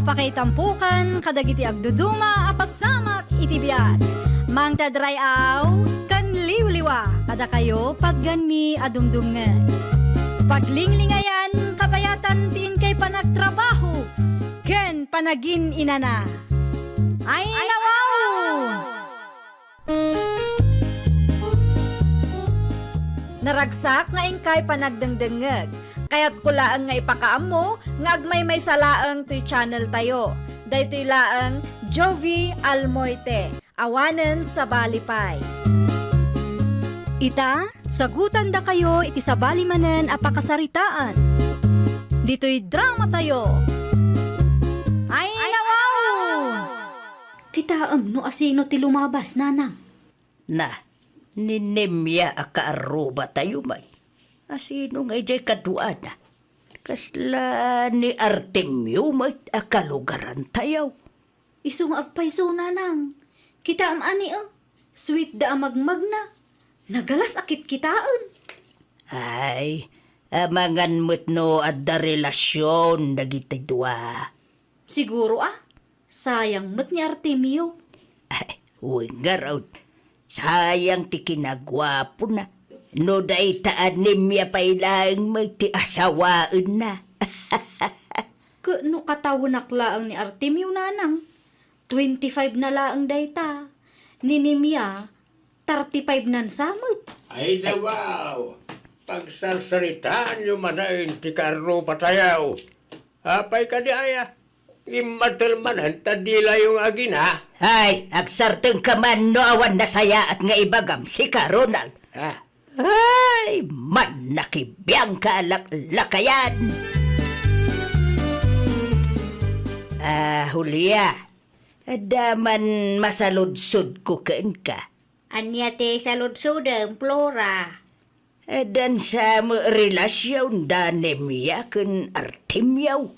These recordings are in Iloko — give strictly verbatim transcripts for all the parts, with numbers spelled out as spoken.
Pakaitampokan kadagiti agduduma a pasamak iti biag. Mangted ray-aw ken liwliwa kadakayo patganmi a dumdumngeg. Paglinglingayan, kabayatan ti inkay panagtrabaho ken panagin-inana. Ay, nawaw! Naragsak nga inkay panagdengdengngeg. Kayatko laeng nga ipakaammo nga agmaymaysa laeng toy channel tayo. Daytoy laeng Jovie Almoite, awanen sabali pay. Ita, sagutandakayo iti sabali manen a pakasaritaan. Ditoy drama tayo. Ay, nawaw! Kitaem no asino ti lumabas, nanang. Na, ni Nemia a kaarrubatayo met. Asino nga idiay kaduana? Kasla ni Artemio met a kalugarantayo. Isu nga agpayso, nanang. Kitaem ani, a. Sweet da a magmagna. Nagalas a kitkitaen. Ay, amangan met no adda relasyon dagiti dua. Siguro, a. Sayang met ni Artemio. Ay, wen ngarud. Sayang ti kinaguapona. No dayta a Nemia pay laeng met ti asawaenna. Ket no katawenak laeng ni Artemio, nanang, twenty-five na laeng dayta. Ni Nemia, thirty-five nan sa met. Ay, nawaw! Pagsarsaritaanyo manen ti kaarrubatayo. Apay kadi aya? Immatel manen ta dilayo nga agina? Ay, agsartengka man no awan nasayaat nga ibagam, sika, Ronald. Ah. Ay, mannakibiangka a laklakayan! Ah, Julia, adda man masaludsodko kenka. Ania ti saludsodem, Flora? Addan sa met relasyon da Nemia ken Artemio.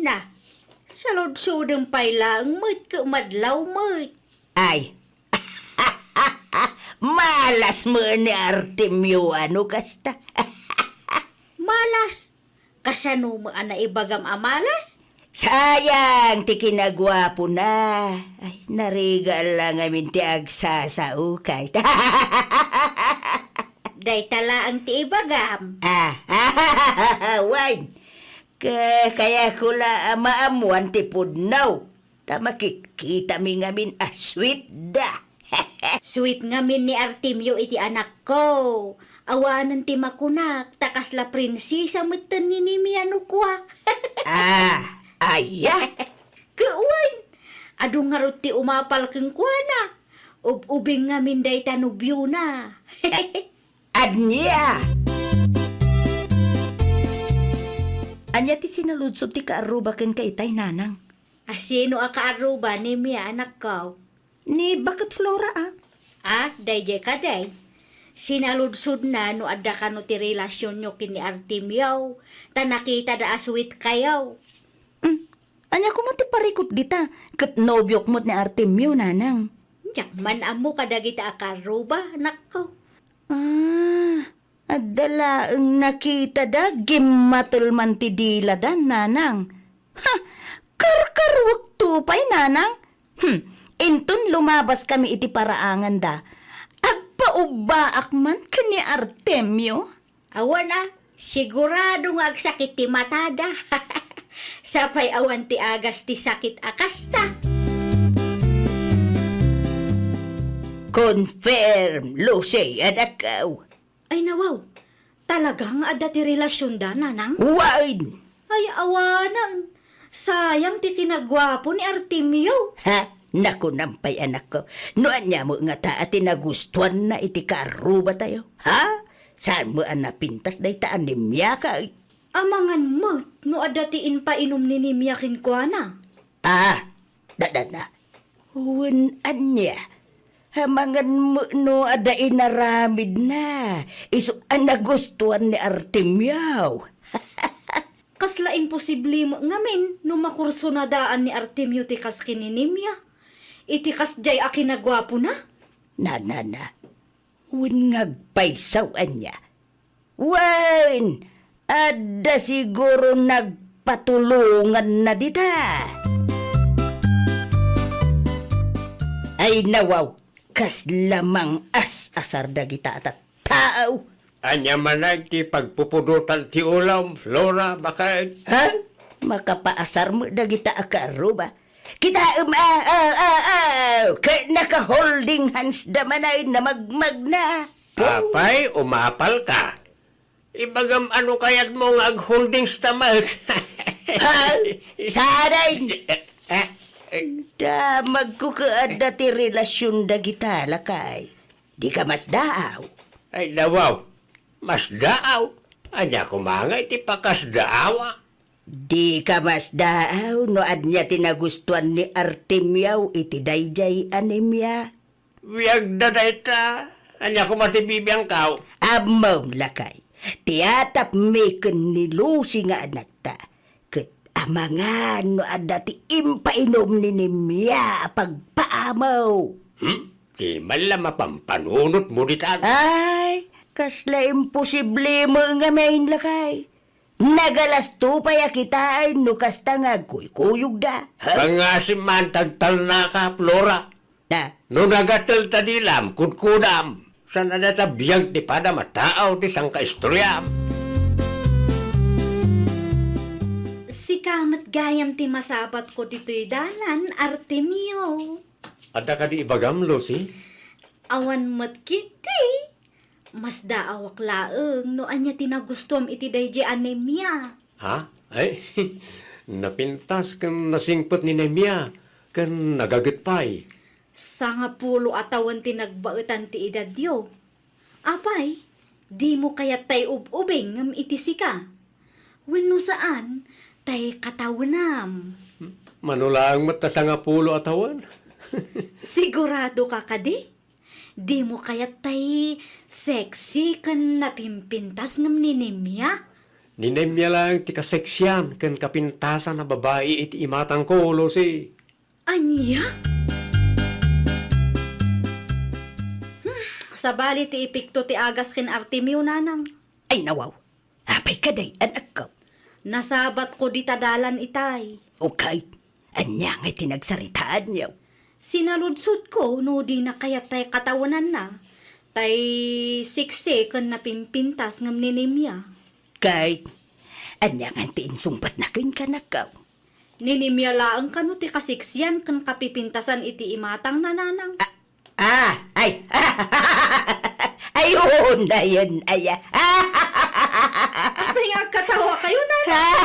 Na, saludsodem pay laeng met ket madlaw met. Ay, malas met ni Artemio a no kasta. Malas? Kasano met a naibagam a malas? Sayang ti kinaguapona. Ay, narigat la ngamin ti agsasaokay. Dayta laeng ti ibagam. Ah, wen. Ka-, kayatko la a maammuan ti pudno. Ta makitkitami ngamin a sweet da. Sweet ngamin ni Artemio iti anakko. Awanen ti makunak, ta kasla prinsesa metten ni Nemia no kua. Ah, aya? Ket wen, adu ngarud ti umapal kenkuana. Ub-ubing ngamin dayta nobiona. Ania? Ania ti sinaludsod ti kaarruba kenka itay, nanang? Asino a kaarruba, Nemia, anakko? Ni baket Flora, a. Ah, daydiay kadi. Sinaludsodna no adda kano ti relasyonyo ken ni Artemio, ta nakitada a sweet kayo. Mm. Ania koma ti parikut dita? Ket nobiok met ni Artemio, nanang. Diak man ammo kadagita a kaarruba, anakko. Ah, adda laeng nakitada, gimmatel man ti dilada, nanang. Ha! Karkarwekto pay, nanang. Hmm, inton lumabaskami iti paraanganda, agpaubbaak man ken ni Artemio. Awan a, sigurado nga agsakit ti matada. Sapay awan ti agas ti sakit a kasta. Confirm, Lucy, anakko. Ay, nawaw, talaga nga adda ti relasyonda, nanang? Wen! Ay, awanen. Sayang ti kinaguapo ni Artemio. Ha? Nakunam pay, anakko. No ania met ngata a ti nagustuanna iti kaarrubatayo? Ha? Saan met a napintas dayta a Nemia kay? Amangan met no adda ti impainom ni Nemia kenkuana. Ah, dadana. Wen ania? Amangan met no adda inaramidna. Isu a nagustuan ni Artemio. Kasla imposible met ngamin no makursunadaan ni Artemio ti kas ken ni Nemia iti kasdiay a kinaguapona. Na, na, na. Wen nga agpayso ania? Wen, adda siguro nag-, patulonganna dita. Ay nawaw, kasla mangas-asar dagita a tattao. Ania manen ti pagpupudotan ti ulam, Flora, baket? Ha? Makapaasar met dagita a kaarruba. Kitaem a, a, a, a, ket naka-holding hands da manen a magmagna. Apay, umapalka. Ibagam ano kayatmo nga ag-holdings ta met. Ha? Saray! Damagko ket adda ti relasion dagita, lakay. Dika masdaaw. Ay, nawaw. Masdaaw? Ania koma nga iti pakasdaawa? Dika masdaaw no ania ti nagustuan ni Artemio iti daydiay a Nemia. Biagda dayta. Ania koma ti bibiangkaw? Ammom, lakay. Ti atapmi ken ni Lucy nga anakta. Ket amangan no adda ti impainum ni Nemia a pagpaamaw. Hmm? Di man la mapampanunotmo ditan. Ay, kasla imposible met ngamin, lakay. Nagalasto pay a kitaen no kasta nga agkuykuyogda. Ha? Pangasim man ti agtalnaka, Flora. Na? No nagatel ta dilam, kudkudam. Saan a dayta biag ti padam a tao ti sangkaistoriam? Sika met gayam ti masabatko ditoy dalan, Artemio. Adda kadi ibagam, Lucy? Awan met ketdi. Masdaawak laeng no ania ti nagustuam iti daydiay a Nemia. Ha? Ay, napintas ken nasingpet ni Nemia, ken nagaget pay. Sangapulo a tawen ti nagbaetan ti edadyo. Apay, dimo kayat tay ub-ubing ngem iti sika? Wenno saan, tay katawenam? Mano laeng met ta sangapulo a tawen? Siguradoka kadi? Dimo kayat tay sexy ken napimpintas ngem ni Nemia? Ni Nemia laeng ti kaseksian ken kapintasan a babai iti imatangko, Lucy. Ania? Hmm, sabali ti epekto ti agas ken Artemio, nanang. Ay, nawaw. Apay kadi, anakko? Nasabatko dita dalan itay. Okay. Ania ngay ti nagsaritaanyo? Sinaludsodko no dina kayat tay katawenanna, tay siksi ken napimpintas ngem ni Nemia. Kay, ania ngay ti insungbatna kenka, anakko? Ni Nemia laeng kano ti kaseksian ken kapipintasan iti imatangna, nanang? Ah, ah, ay. Ay, oo, na yun, ay, ah. Apay nga agkatawa kayo, nanang?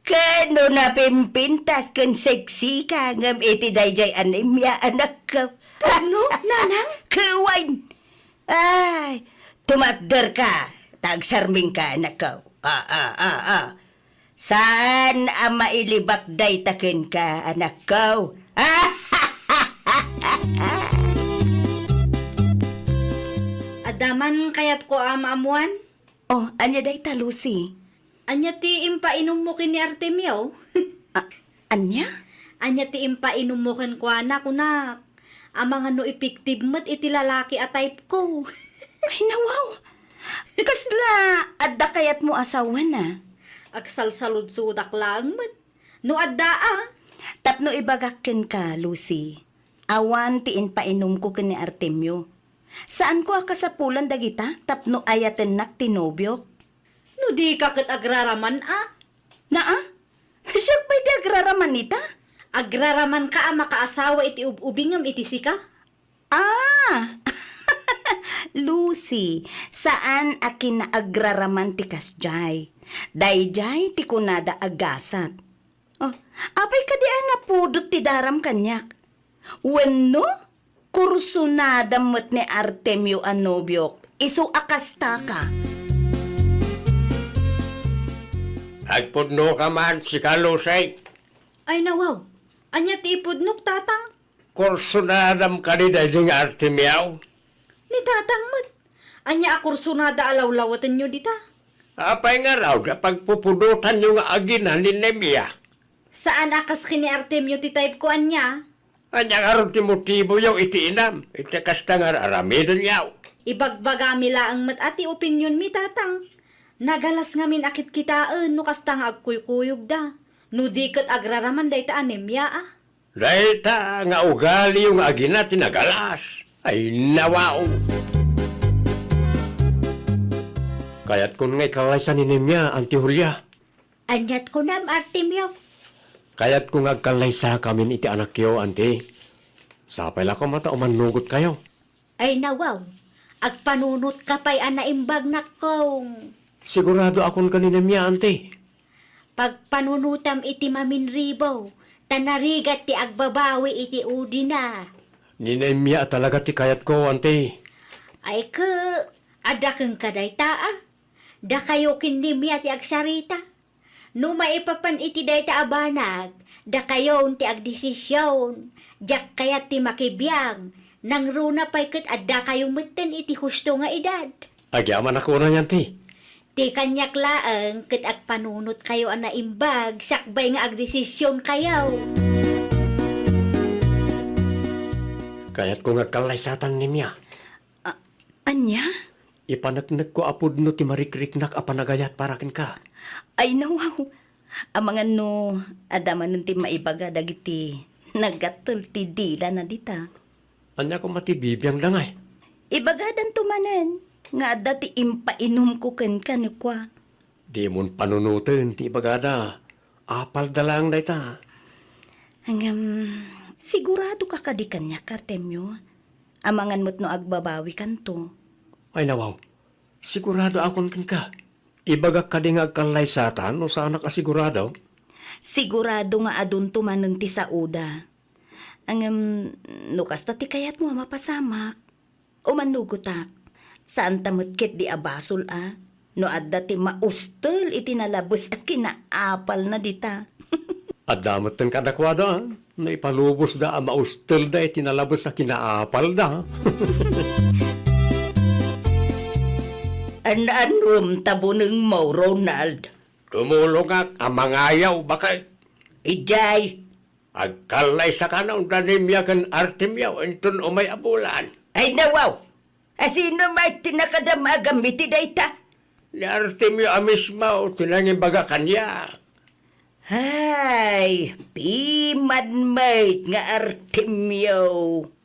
Kano napimpintas ken sexy ka ngem iti daydiay a Nemia, anakko? Pudno, nanang? Kuwain. Ay, tumakder ka, ta agsarming ka, anakko. Ah, ah, ah, ah. Saan a mailibak dayta kenka, anakko? Adda man kayatko a maammuan? Oh, ania dayta, Lucy? Ania ti impainummo ken ni Artemio? Ah, ania? Ania ti impainummo kenkuana, kunak? Amangan no effective met iti lalaki a type ko. Ay, nawaw! Kasla adda kayatmo a sawen, a? Agsalsaludsodak laeng met. No adda, a? Tapno ibagak kenka, Lucy, awan ti impainumko ken ni Artemio. Saanko a kasapulan dagita tapno ayatennak ti nobiok. No dika ket agraraman, a? Naa? Siak pay ti agraraman ita? Agraramanka a makaasawa iti ub-ubingem iti sika? Ah! Lucy, saan a kinaagraraman ti kasdiay. Daydiay ti kunada a gasat. Oh, apay kadi a napudot ti daram kaniak? Wenno, kursunadam met ni Artemio a nobiok, isu a kastaka. Agpudnoka man, sika, Lucy. Ay, nawaw. Ania ti ipudnok, Tatang? Kursunadam kadi daydi nga Artemio? Ni Tatang met. Ania a kursunada a lawlawatenyo dita? Apay ngarud a pagpupudotanyo nga agina ni Nemia? Saan a kas ken ni Artemio ti type ko, ania? Ania ngarud ti motiboyo iti inam iti kasta nga ar-aramidenyo? Ibagbagami laeng met a ti opinionmi, Tatang. Nagalas ngamin a kitkitaen no kasta nga agkuykuyogda, no di ket agraraman dayta a Nemia a. Dayta nga ugaliyo nga agina ti nagalas. Ay, nawaw! Kayatkon nga ikallaysa ni Nemia, Anti Julia. Aniat kunam, Artemio? Kayatko nga agkallaysakamin iti anakyo, Anti. Sapay la koma ta umannugotkayo. Ay, nawaw, agpanunotka pay a naimbag, nakkong. Siguradoakon ken ni Nemia, Anti. Pagpanunotam iti maminribo, ta narigat ti agbabawi iti udina. Ni Nemia a talaga ti kayatko, Anti. Ay, ke, adda kenka dayta a. Dakayo ken ni Nemia ti agsarita. No maipapan iti dayta a banag, dakayon ti agdesision. Diak kayat ti makibiang, nangruna pay ket addakayo metten iti husto nga edad. Agyamanak unay, Anti. Ti kaniak laeng ket agpanunotkayo a naimbag sakbay nga agdesisionkayo. Kayatko nga agkallaysatan ni Nemia. A-, ania? Ipaneknekko a pudno ti marikriknak a panagayat para kenka. Ay, nawaw. Amangan no adda manen ti maibaga dagiti naggatel ti dilana dita. Ania koma ti bibiangda ngay? Ibagadanto manen nga adda ti impainumko kenka, ni kua. Dimon panunoten ti ibagada. Apalda laeng dayta. Ngem, siguradoka kadi kaniak, Artemio? Amangan met no agbabawikanto. Ay, nawaw. Siguradoakon kenka. Ibagak kadi nga agkallaysatan no saanak a sigurado? Sigurado nga adunto manen ti saoda. Ngem, no kasta ti kayatmo a mapasamak, umannugotak. Saanta met ketdi a basol a no adda ti maustel iti nalabes a kinaapalna dita. Adda metten kadakuada, no ipalubosda a maustelda iti nalabes a kinaapalda. An-annuem ta bunengmo, Ronald? Tumulongak a mangayaw, baket. Idiay. Agkallaysaka no da Nemia ken Artemio inton umay a bulan. Ay, nawaw! Asino met ti nakadamagam iti dayta? Ni Artemio a mismo ti nangibaga kaniak. Ay, piman met nga Artemio.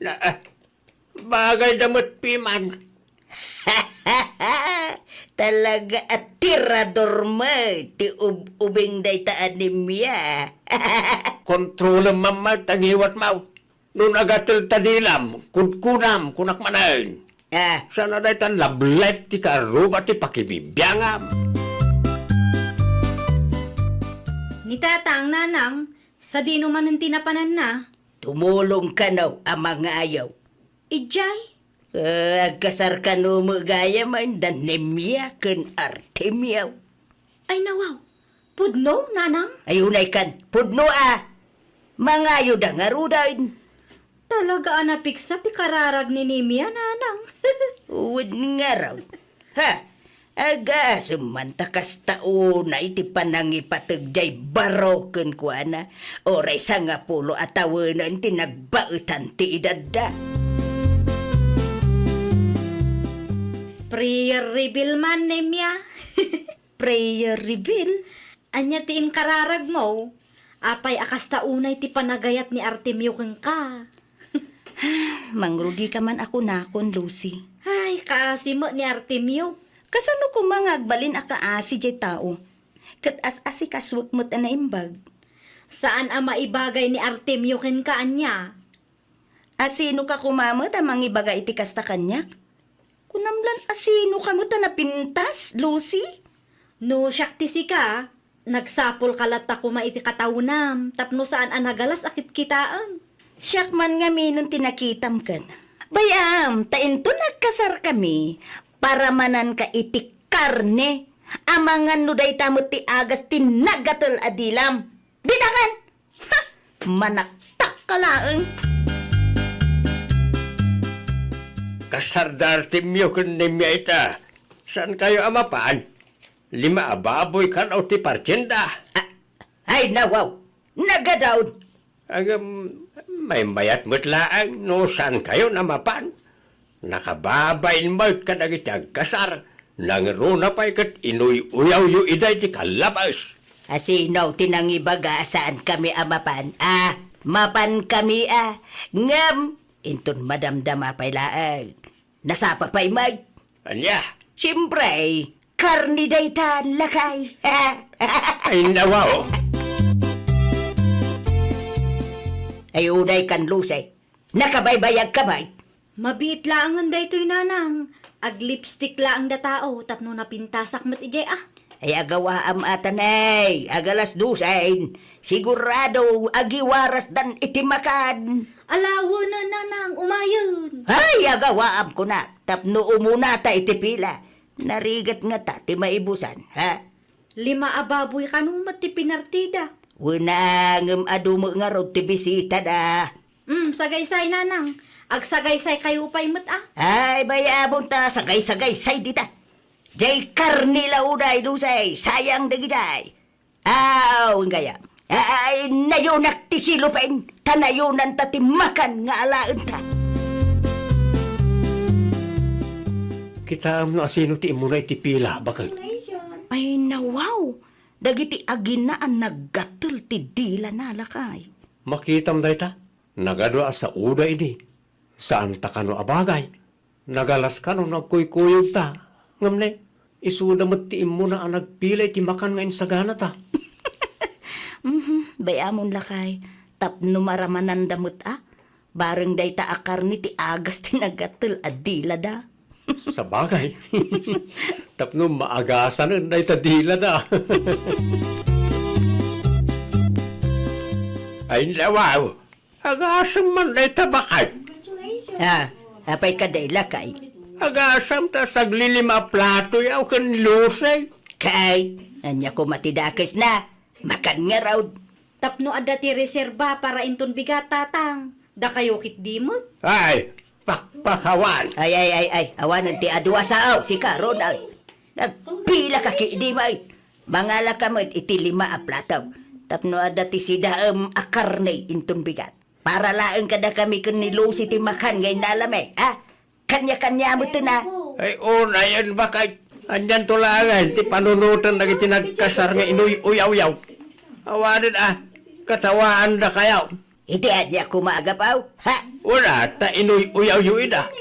Na, ah, bagayda met piman. Talaga a tirador met ti ub-, ubing dayta a Nemia. Kontrolem man met a ngiwatmo. No nagatel ta dilam, kudkudam, kunak manen. Ah. Saan a dayta love life ti kaarruba ti pakibibiangam. Ni Tatang, Nanang, sadino manen ti napananna? Tumulong kano a mangayaw. Idiay? Ah, agkasar kano met gayam da Nemia ken Artemio. Ay, nawaw. Pudno, Nanang? Ay, unay kan. Pudno a. Mangayoda ngaruden. Talaga a napiksa ti kararag ni Nemia, Nanang. Wen ngarud. Ha? Agasem man ta kasta unay ti panangipateg diay baro kenkuana, uray sangapulo a tawenen ti nagbaetan ti edadda. Prayer reveal man, Nemia. Prayer reveal? Ania ti inkararagmo? Apay a kasta unay ti panagayat ni Artemio kenka? Mangrugika man a kunakon, Lucy. Ay, kaasi met ni Artemio. Kasano koma nga agbalin a kaasi diay tao? Ket as-asikasuek met a naimbag. Saan a maibagay ni Artemio kenka, ania? Asinoka koma met a mangibaga iti kasta kaniak? Kunam lan, asinoka met a napintas, Lucy? No siak ti sika, nagsapulka latta koma iti kataonam tapno saan a nagalas a kitkitaen. Siak man ngaminen ti nakitam ken. Bay-am, ta inton agkasarkami, paramananka iti karne, amangan no dayta met ti agas ti nagatel a dilam. Ditakan! Ha! Manaktakka laeng! Kasar da Artemio ken Nemia ita. Saankayo a mapan? Lima a baboy kano ti partienda. A-, ay, nawaw! Nagadaon! Agam, maymayat met laeng no saankayon a mapan. Nakababain met kadagiti agkasar. Nangruna pay ket inuy-uyawyo ida iti kallabes. A sino ti nangibaga a saankami a mapan? A, mapankami a. Ngem, inton madamdama pay laeng. Nasapa pay met. Ania? Siempre, karne dayta, lakay. Ay, nawaw. Ay, unay kan Lucy. Nakabaybayag ka met. Mabiit laengen daytoy, nanang. Aglipstick laeng da tao tapno napintasak met idiay, a. Ay, agawaam ata, nay. Agalas dosen. Sigurado, agiwarasdan iti makan. Ala, wen, nanang, umayen. Ay, agawaam, kunak. Tapno umunata iti pila. Narigat ngata ti maibusan, ha? Lima a baboy kano met ti pinartida. Wen, ngem adu met ngarud ti bisitada. Mm, sagaysay, nanang. Agsagaysaykayo pay met, a. Ay, bay-amon ta sagaysagaysay dita. Jay karne la unay, Lucy, sayang dagijay. Aw, inggayam. Ay, nayonak ti silopen, ta nayonanta ti makan nga alaenta. Kitaem no asino ti immuna iti pila, baket. Ay, nawaw! Dagiti agina a naggatel ti dilana, lakay. Makitam dayta? Nagadu a saoda idi. Saanta kano a bagay. Nagalas kano no agkuykuyogta. Ngem ne, isuda met ti immuna a nagpila iti makan nga insaganata. Mhm, bay-amon, lakay. Tapno maramananda met a. Bareng dayta a karne ti agas ti naggatel a dilada. Sabagay. Tapno maagasanen dayta dilada. Ay, nawaw. Agasem man dayta, baket. A, apay kadi, lakay? Agasem ta saglilima a platoyaw ken Lucy. Kay, ania koma ti dakesna? Makan ngarud. Tapno adda ti reserba para inton bigat, tatang. Dakayo ketdi met. Ay, pakpakawan. Ay, ay, ay, ay. Awanen ti adu a sao, sika, Ronald. Nagpila ka ketdi met. Mangala ka met iti lima a plato. Tapno adda ti sidaem a karne inton bigat. Para laeng kadakami ken ni Lucy ti makan nga innalami, a? Kaniakaniam metten a. Ay, unayen, baket. Anianto laengen ti panunoten dagiti nagkasar nga inuy-uyawyaw? Awanen a, katawaandakayo. Iti ania koma a gapu, ha? Wen a, ta inuy-uyawyo ida.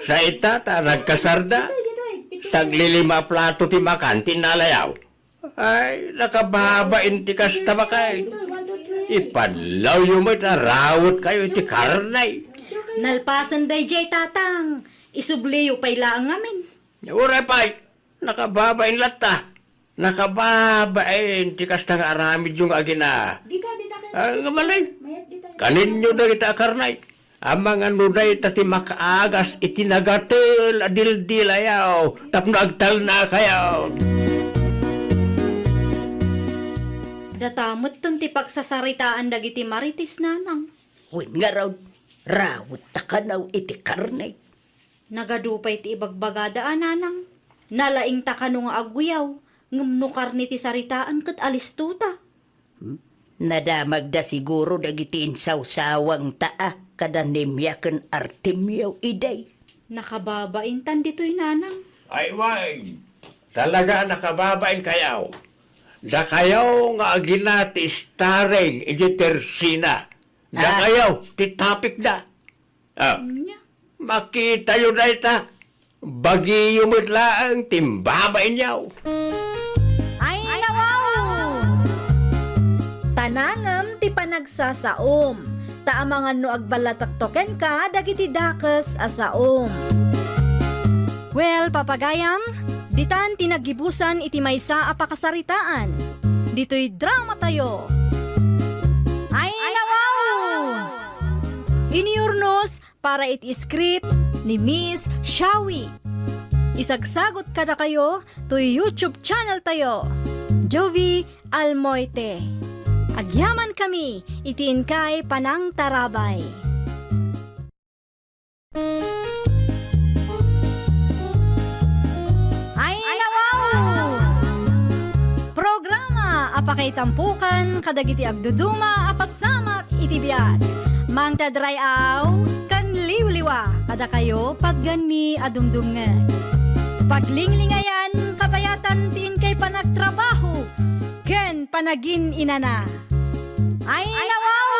Sa ita ta nagkasarda. Saglilima a plato ti makan ti innalayaw. Ay, nakababain ti kasta, baket. Ipadlawyo met a rawetkayo iti karne. Nalpasen daydiay, tatang. Isubliyo pay laeng ngamin. Uray pay, nakababain latta. Nakababain ti kasta nga aramidyo nga agina. Ah, nga malay. Kaninyo dagita a karne. Amangan no dayta ti makaagas iti nagatel a dildilayaw tapno agtalnakayo. Data metten ti pagsasaritaan dagiti Marites, nanang. Wen ngarud, rawetta kano iti karne. Nagadu pay ti ibagbagada a, nanang. Nalaingta kano nga aguyaw, ngem no karne ti saritaan ket alistota. Hmm? Nadamagda siguro dagiti insawsawangta a kada Nemia ken Artemio idi. Nakababain tan ditoy, nanang. Ay, wen. Talaga a nakababainkayo. Dakayo nga agina ti starring iti tersina. Ah. Dakayo ti topicda. Ah. Ania? Makitayo dayta. Bagiyo met laeng ti imbabainyo. Ay, nawaw! Tanangem ti panagsasaom, ta amangan no agballatekto kenka dagiti dakes a saom. Well, papagayam, ditan ti naggibusan iti maysa a pakasaritaan. Ditoy dramatayo. Ay, nawaw! Iniurnos para iti script ni Miss Shawi. Isagsagot kadakayo toy YouTube channel tayo, Jovie Almoite. Agyamankami iti inkay panangtarabay. Ay, nawaw! Programa a pakaitampokan kadagiti agduduma a pasamak iti biag. Mangted ray-aw ken liwliwa kadakayo, patganmi a dumdumngeg. Paglinglingayan, kabayatan ti inkay panagtrabaho ken panagin-inana. Ay, nawaw!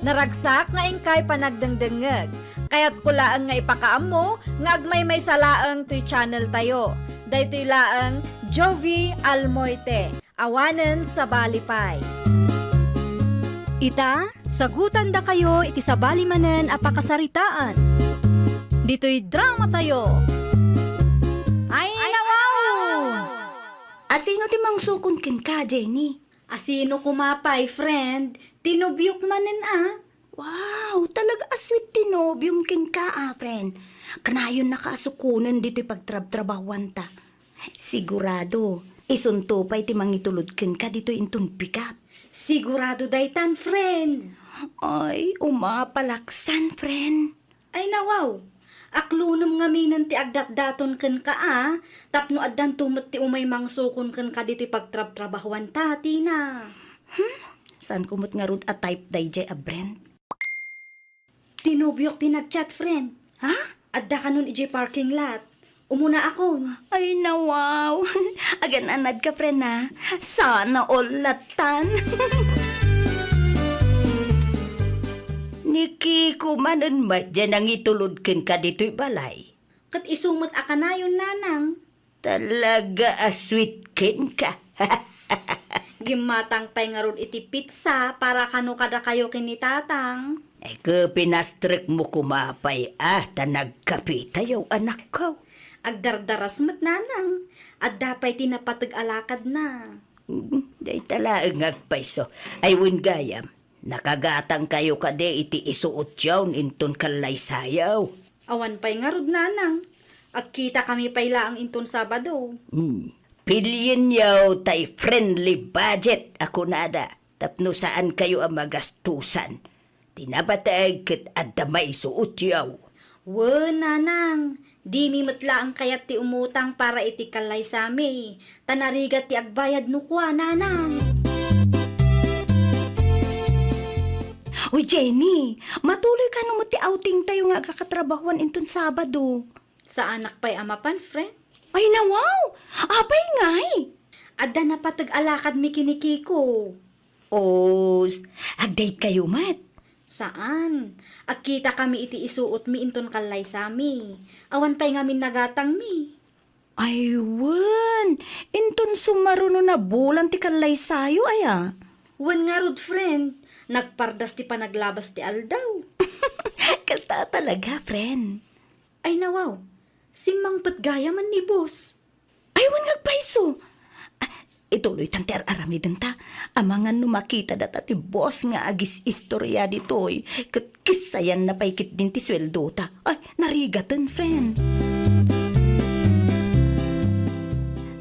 Naragsak nga inkay panagdengdengngeg. Kayatko laeng nga ipakaammo nga agmaymaysa laeng toy channel tayo. Daytoy laeng Jovi Almoite. Awanen sabali pay. Ita, sagutandakayo iti sabali manen a pakasaritaan. Ditoy drama tayo. Ay, nawaw! Asino ti mangsukon kenka, Jenny? Asino koma pay, friend? Ti nobiok manen a. Wow, talaga a sweet ti nobiom kenka, a, friend. Kanayonnaka a sukonen ditoy pagtrabtrabahuanta. Sigurado, isunto pay ti mangitulod kenka ditoy inton bigat. Sigurado daytan, friend. Ay, umapalaksan, friend. Ay, nawaw. Aklonem ngaminen ti agdatdaton kenka a, tapno addanto met ti umay mangsukon kenka ditoy pagtrabtrabahuanta, Tina. Hmm? Saanko met ngarud a type dayjay a friend? Ti nobiok ti nag-chat, friend. Ha? Adda kanon idiay parking lot. Umunaakon. Ay, nawaw. Agan-anadka, friend, a. Sana all latan. Ni Kiko manen met diay nangitulod kenka ditoy balay. Ket isu met a kanayon, nanang. Talaga a sweet kenka. Gimmatang pay ngarud iti pizza para kano kadakayo ken ni Tatang. Ay, ket pinastrekmo koma pay a, ta nagkapitayo, anakko. Agdardaras met, nanang. Adda pay ti napateg a lakadna. Mm, dayta laeng nga agpayso. Ay, wen gayam, nakagatangkayo kadi iti isuotyon inton kallaysayo? Awan pay ngarud, nanang. Agkitakami pay laeng inton Sabado. Hmm. Pilienyo tay friendly budget a kunada tapno saankayo a magastusan. Ti napateg ket adda maisuotyo. Wen, nanang, dimi met laeng kayat ti umutang para iti kallaysami, ta narigat ti agbayad no kua, nanang. Uy, Jenny, matuloy kano met ti outing tayo nga agkakatrabahuan inton Sabado? Saanak pay a mapan, friend. Ay, nawaw! Apay ngay? Adda napateg a lakadmi ken ni Kiko. Os, agdaykayo met? Saan. Agkitakami iti isuotmi inton kallaysami. Awan pay ngamin nagatangmi. Ay, wen. Inton sumaruno nabulan ti kallaysayo, aya? Wen ngarud, friend. Nagpardas ti panaglabas ti aldaw. Kasta talaga, friend. Ay, nawaw. Simmangpet gayamen ni boss. Ay, wen nga agpayso. Ah, ituloytan ti ar-aramidenta. Amangan no makita data ti boss nga agis-istorya ditoy, ket kissayanna pay ketdin ti sueldota. Ay, narigaten, friend.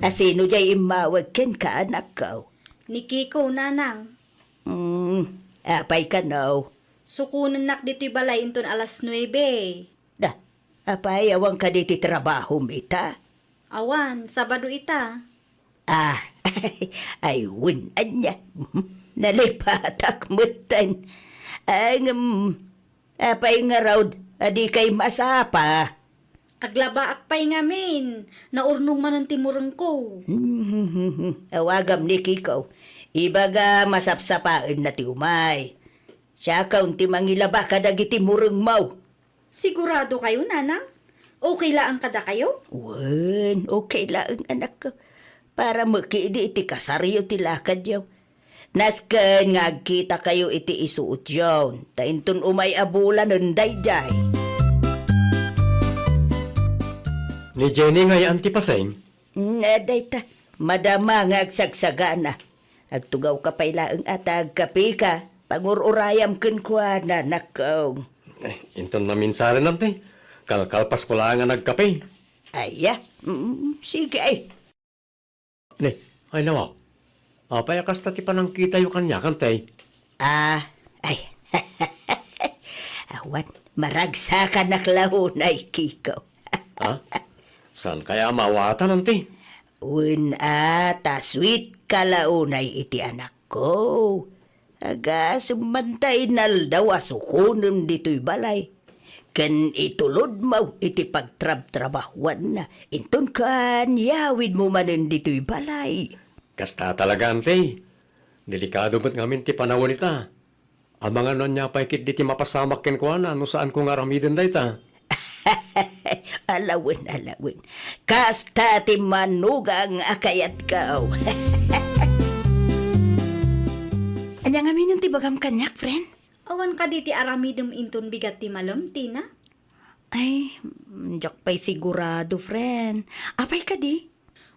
Asino diay immawag kenka, anakko? Ni Kiko, nanang. Hmm, apay kano? Sukonennak ditoy balay inton alas nuebe. Da, apay, awan kadi ti trabahom ita? Awan, Sabado ita. Ah, ay, wen ania. Nalipatak metten. Ay, ngem, apay ngarud, a dikay masapa? Aglabaak pay ngamin. Naurnong manen ti murengko. Awagam ni Kiko. Ibaga masapsapaenna ti umay. Siakon ti mangilaba kadagiti murengmo. Sigurado kayo, nanang? Okay laeng kadakayo? Wen, okay laeng, anakko. Para met idi iti kasaryo ti lakadyo. Nasken nga agkita kayo iti isuotyon, ta inton umay a bulanen daydiay. Ni Jenny ngay-an ti paseng? Mm, eh, dayta, madama nga agsagsagana. Agtugawka pay laeng a ta agkapeka. Pangur-urayam kenkuana, nakko. Eh, inton naminsarenam ti, kalkalpasko laeng a nagkape. Aya, mm, sige ay. Ne, ay nawa. Apay a kasta ti panangkitayo kaniakan, tay? Ah, ay. Awan, maragsakanak la unay, Kiko. Ha? Saan kaya mawatan, anti? Wen a, ta sweet ka la unay iti anakko. Agasem man ta inaldaw a sukonem ditoy balay. ken itulodmo iti pagtrabtrabahuanna, inton kaan, yawidmo manen ditoy balay. Kasta talaga, Auntie. Delikado met ngamin ti panawen ita. Amangan no ania pay ketdi ti mapasamak kenkuana no saanko nga aramiden dayta. Alawen, alawen. Kasta ti manugang a kayatko. Ania ngamin ti bagam kaniak, friend? Awan kadi ti aramidem inton bigat ti malem, Tina? Ay, diak pay sigurado, friend. Apay kadi?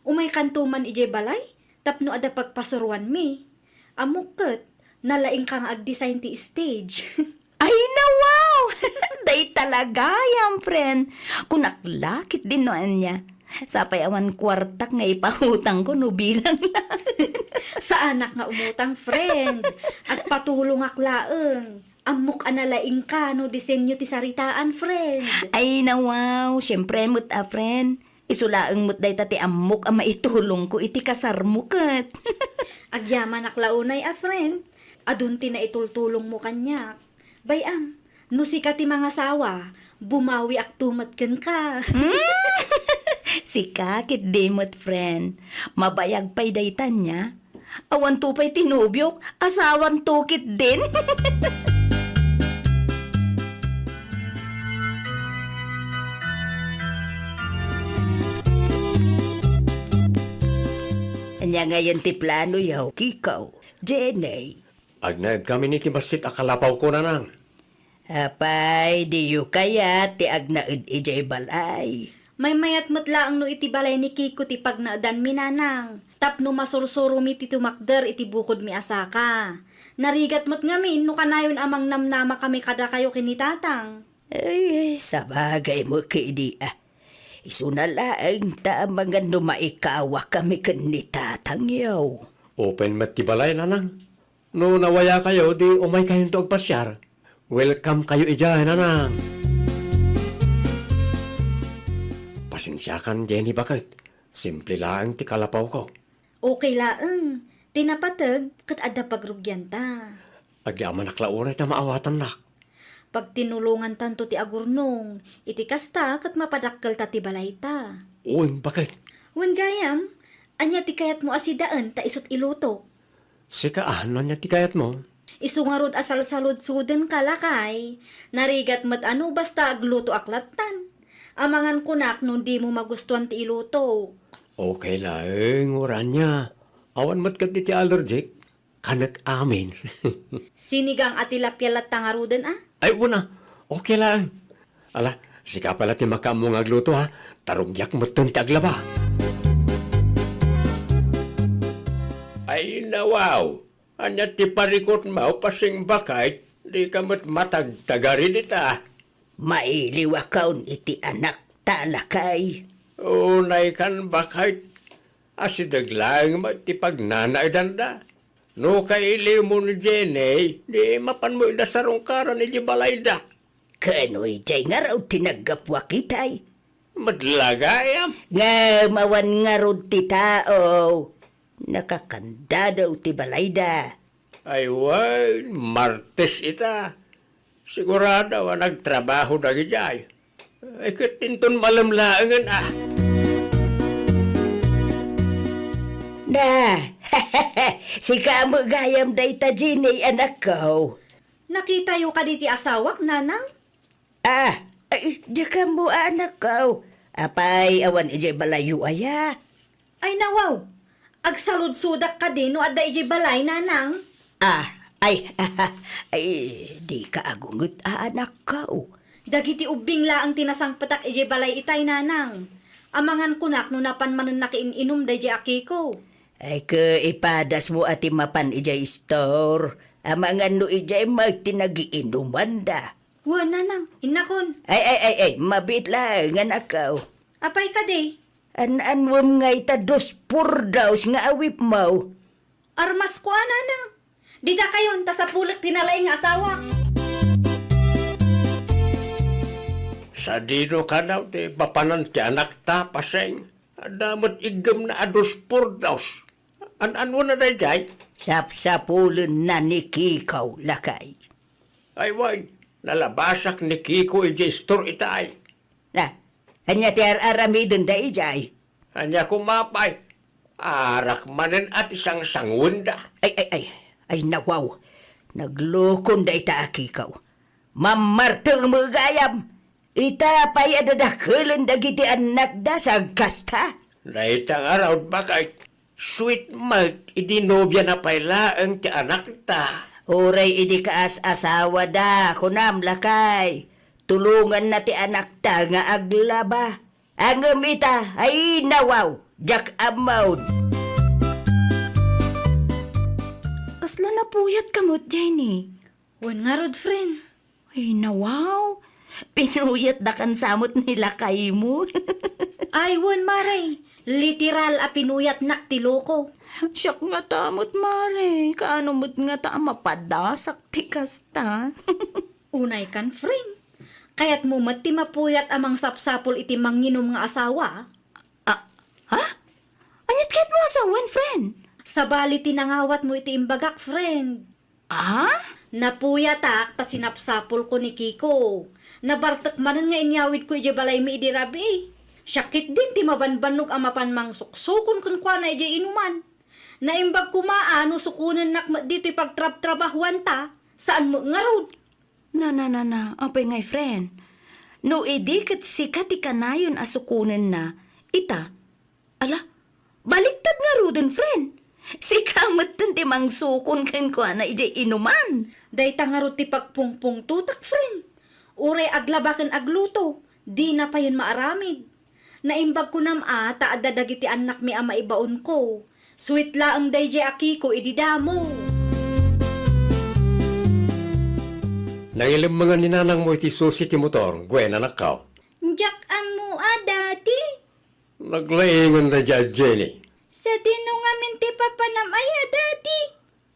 Umaykanto man idiay balay tapno adda pagpasuroanmi. Ammok ket, nalaingka nga agdesign ti stage. Ay, na, wow! Dayta la gayam, friend. Kunak la ketdin no ania. Sapay awan kuartak nga ipautangko no bilang la. Saanak nga umutang, friend. Agpatulongak laeng. Ammok a nalaingka no disenyo ti saritaan, friend. Ay, na, wow! Siempre met a, friend. Isu laeng met dayta ti ammok a maitulongko iti kasarmo ket. Agyamanak la unay a, friend. Adun ti naitultulongmo kaniak. Bay-am, no sika ti mangasawa, bumawiakto met kenka. Hmm? Sika ketdi met, friend. Mabayag pay dayta nia. Awanto pay ti nobiok, asawanto ketdin. Ania ngayen ti planoyo, Kiko? Jenny? Agnaedkamin iti bassit a kalapawko, Nanang. Apay, diyo kayat ti agnaed idiay balay? Maymayat met laeng no iti balay ni Kiko ti pagnaedanmi, Nanang, tapno masursuromi ti tumakder iti bukodmi a saka. Narigat met ngamin no kanayon a mangnamnamakami kadakayo ken ni Tatang. Ay, sabagay met ketdi a. Isuna laeng ta amangan no maikawakami ken ni Tatangyo. Open met ti balay, Nanang. No nawayakayo, di umaykayonto agpasiar. Welcome kayo idiay, Nanang. Pasensiakan, Jenny, baket. Simple laeng ti kalapawko. Okay laeng. Ti napateg, ket adda pagrugianta. Agyamanak la unay ta maawatannak. Pagtinulongantanto ti agurnong, iti kasta ket mapadakkelta ti balayta. Wen, baket. Wen gayam, ania ti kayatmo a sidaen ta isut' ilutok? Sika a, no ania ti kayatmo? Isu ngarud a salsaludsodenka, lakay. Narigat met a no basta aglutoak lattan. Amangan kunak no dimo magustuan ti ilutok. Okay laeng, uray ania. Awan met ketdi ti allergic. Kanek amin. Sinigang a tilapia latta ngaruden a? Ay, wen a. Okay laeng. Ala, sika pay la ti makaammo nga agluto, ha? Ta rugiak metten ti aglaba. Ay, na, wow! Ania ti parikutmo, Pasing Bakay? Dika met matagtagari dita. Mailiwakon iti anakta, lakay. Unaykan, Bakay. Asideg laeng met ti pagnanaedanda. No kailiwmo ni Jenny, di mapanmo ida sarungkaran idiay balayda. Kano idiay ngarud ti naggapuak itay? Met la gayam. Ngem awan ngarud ti tao. Nakakandadaw ti balayda. Ay wen, Martes ita. Sigurado a nagtrabaho dagidiay. Ay, ket inton malem laengen a. Na, sika met gayam dayta, Jenny, anakko. Nakitayo kadi ti asawak, Nanang? Ah, ay, dika ammo, anakko. Apay, awan idiay balayyo aya? Ay, nawaw! Agsaludsodak kadi no adda idiay balay, Nanang? Ah, ay, ay, dika agunget, anakko. Dagiti ubbing laeng ti nasangpetak idiay balay itay, Nanang. Amangan kunak no napan manen nakiin-inum daydiay a Kiko. Ay, ket ipadasmo a ti mapan idiay store. Amangan no idiay met ti nagiinumanda. Wen, Nanang, innakon. Ay, ay, ay, ay, mabiit laeng, anakko. Apay kadi? An-anuem ngay ta dos por dos nga awipmo? Armasko a, Nanang. Didakayon, ta sapulek ti nalaing nga asawak. Sadino kano ti papanan ti anakta, Paseng? Adda met iggemna a dos por dos. An-anuenna daydiay? Sapsapulenna ni Kiko, lakay. Ay, wen. Nalabasak ni Kiko idiay istor itay. Na, ania ti ar-aramidenda idiay? Ania koma pay? Arak manen a ti sangsanguenda. Ay, ay, ay. Ay, nawaw. Naglukonda ita a Kiko. Mammarteng met gayam. Ita pay a dadakelen dagiti annakda sa agkasta. Dayta ngarud, baket. Sweet met idi nobiana pay laeng ti anakta. Uray idi kaas-asawada, kunam, lakay. Tulonganna ti anakta nga aglaba. Ngem ita, ay nawaw, diak ammo. Kasla napuyatka met, Jenny? Wen ngarud, friend. Ay, nawaw. Pinuyatdakan sa met ni lakaymo. Ay, wen, mare. Literal a pinuyatnak ti loko. Siak ngata met, mare. Kaano met ngata a mapadasak ti kasta? Unaykan, friend. Kayatmo met ti mapuyat a mangsapsapul iti manginum nga asawa? Ah, ha? Aniat kayatmo a sawen, friend? Sabali ti nangawatmo iti imbagak, friend. Ah? Napuyatak ta sinapsapulko ni Kiko. Nabartek manen nga inyawidko idiay balaymi idi rabii. Siak ketdin ti mabanbannog a mapan mangsuksukon kenkuana idiay inuman. Naimbag koma a no sukonennak met ditoy pagtrabtrabahuanta, saan met ngarud. Na, na, na, na, apay ngay, friend? No idi ket sika ti kanayon a sukonenna, ita, ala, baliktad ngaruden, friend. Sika metten ti mangsukon kenkuana idiay inuman. Dayta ngarud ti pagpungpungtotak, friend. Uray aglaba ken agluto, dina payen maaramid. Naimbag kunam a ta adda dagiti annakmi a maibaonko. Sweet laeng daydiay a Kiko idi damo. Nangilemmengan ni nanangmo iti susi ti motor, Gwen, anakko. Diak ammo a, Daddy. Naglaingan daydiay a Jenny. Sadino ngamin ti papanam aya, Daddy?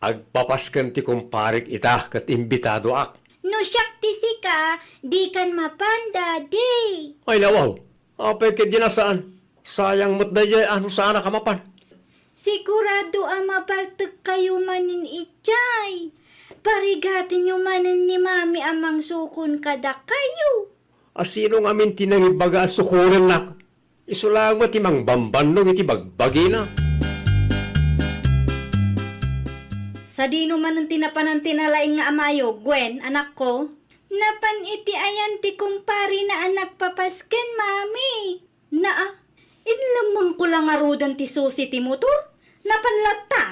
Agpapasken ti kumparek ita ket imbitadoak. No siak ti sika, dikan mapan, Daddy. Ay, nawaw. Apay ketdi a saan? Sayang met daydiay a no saanak a mapan. Sigurado a mabartekkayo manen idiay. Parigatenyo manen ni Mami a mangsukon kadakayo. A sino ngamin ti nangibaga a sukonennak? Isu laeng met ti mangbambannog iti bagbagina. Sadino manen ti napanan ti nalaing nga amayo, Gwen, anakko? Napan iti ayan ti kumparena a nagpapasken, Mami. Naa, inlemmengko la ngaruden ti susi ti motor. Napan latta.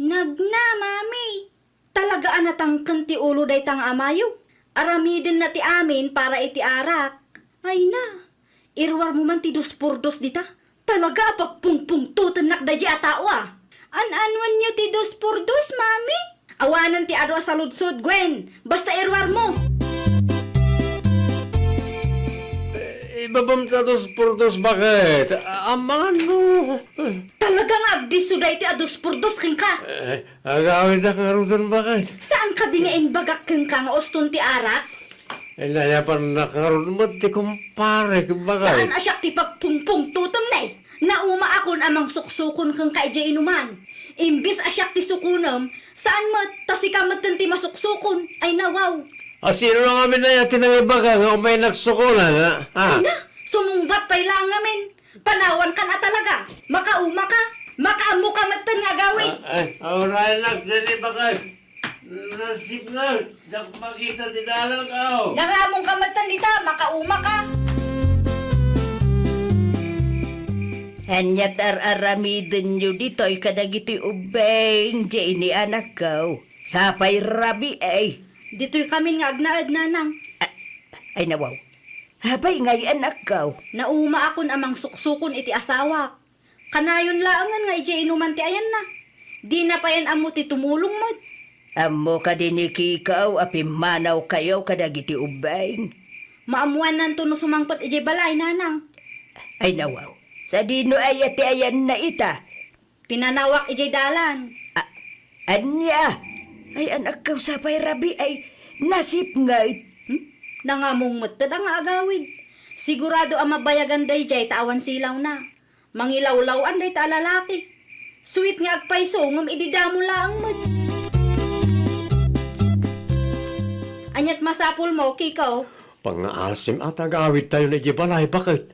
Nagna, Mami. Talaga a natangken ti ulo dayta nga amayo. Aramidenna ti amin para iti arak. Ay na, iruarmo man ti dos por dos dita. Talaga a pagpungpungtotennak daydiay a tao a. An-anuanyo ti dos por dos, Mami? Awanen ti adu a saludsod, Gwen. Basta iruarmo. Eh, ibabam ta dos por dos, baket? A-, amangan no. Talaga nga agdisso daytoy a dos por dos kenka. Eh, Agawidak ngaruden, baket. Saan kadi nga imbagak kenka nga uston ti arak? Inayabannak ngarud met ti kumparek, baket. Saan a siak ti pagpungpungtotem ne? Naumaakon a mangsuksukon kenka idiay inuman. Imbes a siak ti sukonem, saan met, ta sika metten ti masuksukon. Ay, nawaw. A sino ngamin aya ti nangibaga nga umaynak sukonan, ha? Ha? Ay na, sumungbat pay laeng ngamin. Panawankan a talaga. Makauma ka. Makaammo ka metten nga agawid. Ah, ay, aurayen nak, Jenny, baket. Nasip nga, diak makita ti dalan, aw. Nangamong ka metten dita, makauma ka. Ania ti ar-aramidenyo ditoy kadagiti ubbing, Jenny, anakko? Sapay rabii. Ditoy kamin nga agnaed, nanang. A-, ay, nawaw. Apay ngay, anakko? Naumaakon a mangsuksukon iti asawak. Kanayon laengen nga idiay inuman ti ayanna. Dina payen ammo ti tumulong met. Ammo kadi ni Kiko a pimmanawkayo kadagiti ubbing? Maammuannanto no sumangpet idiay balay, nanang. Ay, nawaw. Sadino aya ti ayanna ita? Pinanawak idiay dalan. A-, ania? Ay, anakko, sapay rabii, ay, nasip ngay. Hmm? Nangamong metten a nga agawid. Sigurado a mabayagan daydiay ta awan silawna. Mangilawlaw-an dayta a lalaki. Sweet nga agpayso ngem idi damo laeng met. Aniat masapulmo, Kiko? Pangngaasim a ta agawidtayon idiay balay, baket.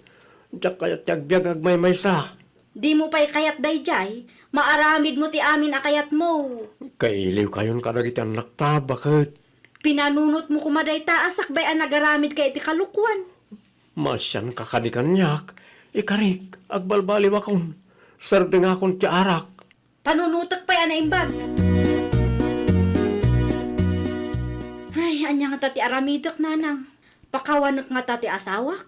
Diak kayat ti agbiag agmaymaysa. Dimo pay kayat daydiay, maaramidmo ti amin a kayatmo. Kailiwkayon kadagiti annakta, baket. Pinanunotmo koma dayta a sakbay a nagaramidka iti kalokuan. Maasianka kadi kaniak, ikarik, agbalbaliwakon, sardengakon ti arak. Panunotek pay a naimbag. Ay, ania ngata ti aramidek, nanang? Pakawanek ngata ti asawak?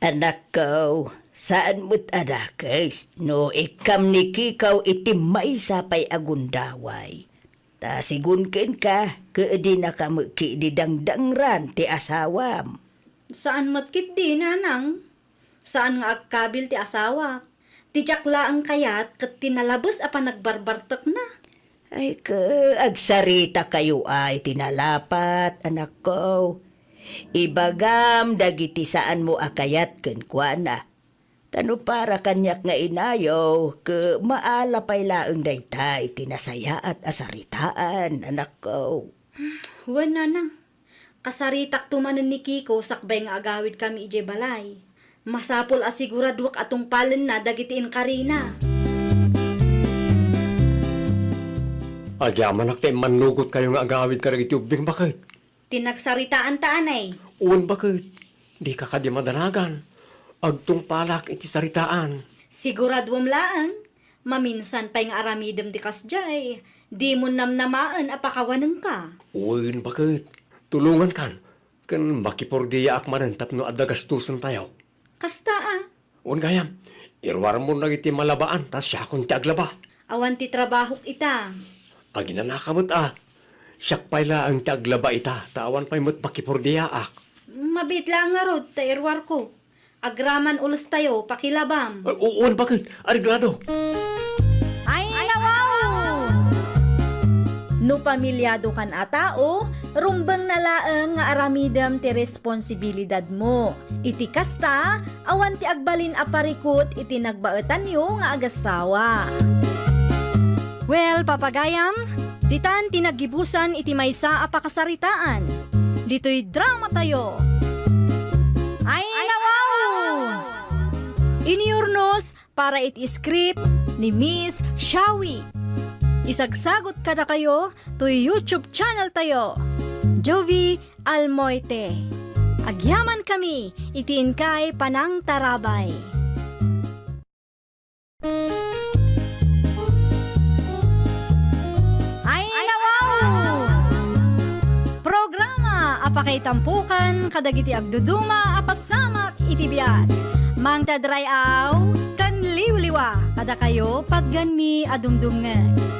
Anakko, saan met a dakes no ikkam ni Kiko iti maysa pay a gundaway. Ta sigun kenka, ket dinaka met ketdi dangdangran ti asawam. Saan met ketdi, nanang. Saan nga agkabil ti asawak. Ti diak laeng kayat ket ti nalabes a panagbarbartekna. Ay, ke, agsaritakayo ay ti nalapat, anakko. Ibagam dagiti saanmo a kayat kenkuana. Ta no para kaniak nga inayo, ke, maala pay laeng dayta iti nasayaat a saritaan, anakko. Wen, nanang. Kasaritakto manen ni Kiko sakbay nga agawidkami idiay balay. Masapul a siguraduak a tungpalenna dagiti inkarina. Agyamanak ta immannugotkayo nga agawid kadagiti ubbing, baket. Ti nagsaritaan ta, anay. Wen, baket. Dika kadi madanagan. Agtungpalak iti saritaan. Siguraduem laeng. Maminsan pay nga aramidem ti kasdiay, dimon namnamaen a pakawanenka. Wen, baket. Tulongankan, ken makipurdiaak manen tapno adda gastosentayo. Kasta a. Wen gayam, iruarmon dagiti malabaan ta siakon ti aglaba. Awan ti trabahok ita. Aginanaka met a. Siak pay laeng ti aglaba ita, ta awan pay met makipurdiaak. Mabiit laeng ngarud ta iruarko. Agraman ulestayo, pakilabam. Ay, u-, wen, baket, areglado. Ay, nawaw! No pamiliadokan a tao, rumbengna laeng nga aramidem ti responsibilidadmo. Iti kasta, awan ti agbalin a parikut iti nagbaetanyo nga agassawa. Well, papagayam, ditan ti naggibusan iti maysa a pakasaritaan. Ditoy dramatayo. Ay, nawaw! Inurnos para iti script ni Miss Shawi. Isagsagot kadakayo toy YouTube channel tayo, Jovi Almoite. Agyamankami iti inkay panangtarabay. Ay, nawaw! Programa a pakaitampokan kadagiti agduduma a pasamak iti biag. Mangted ray-aw ken liwliwa kadakayo patgenmi a dumdumngeg.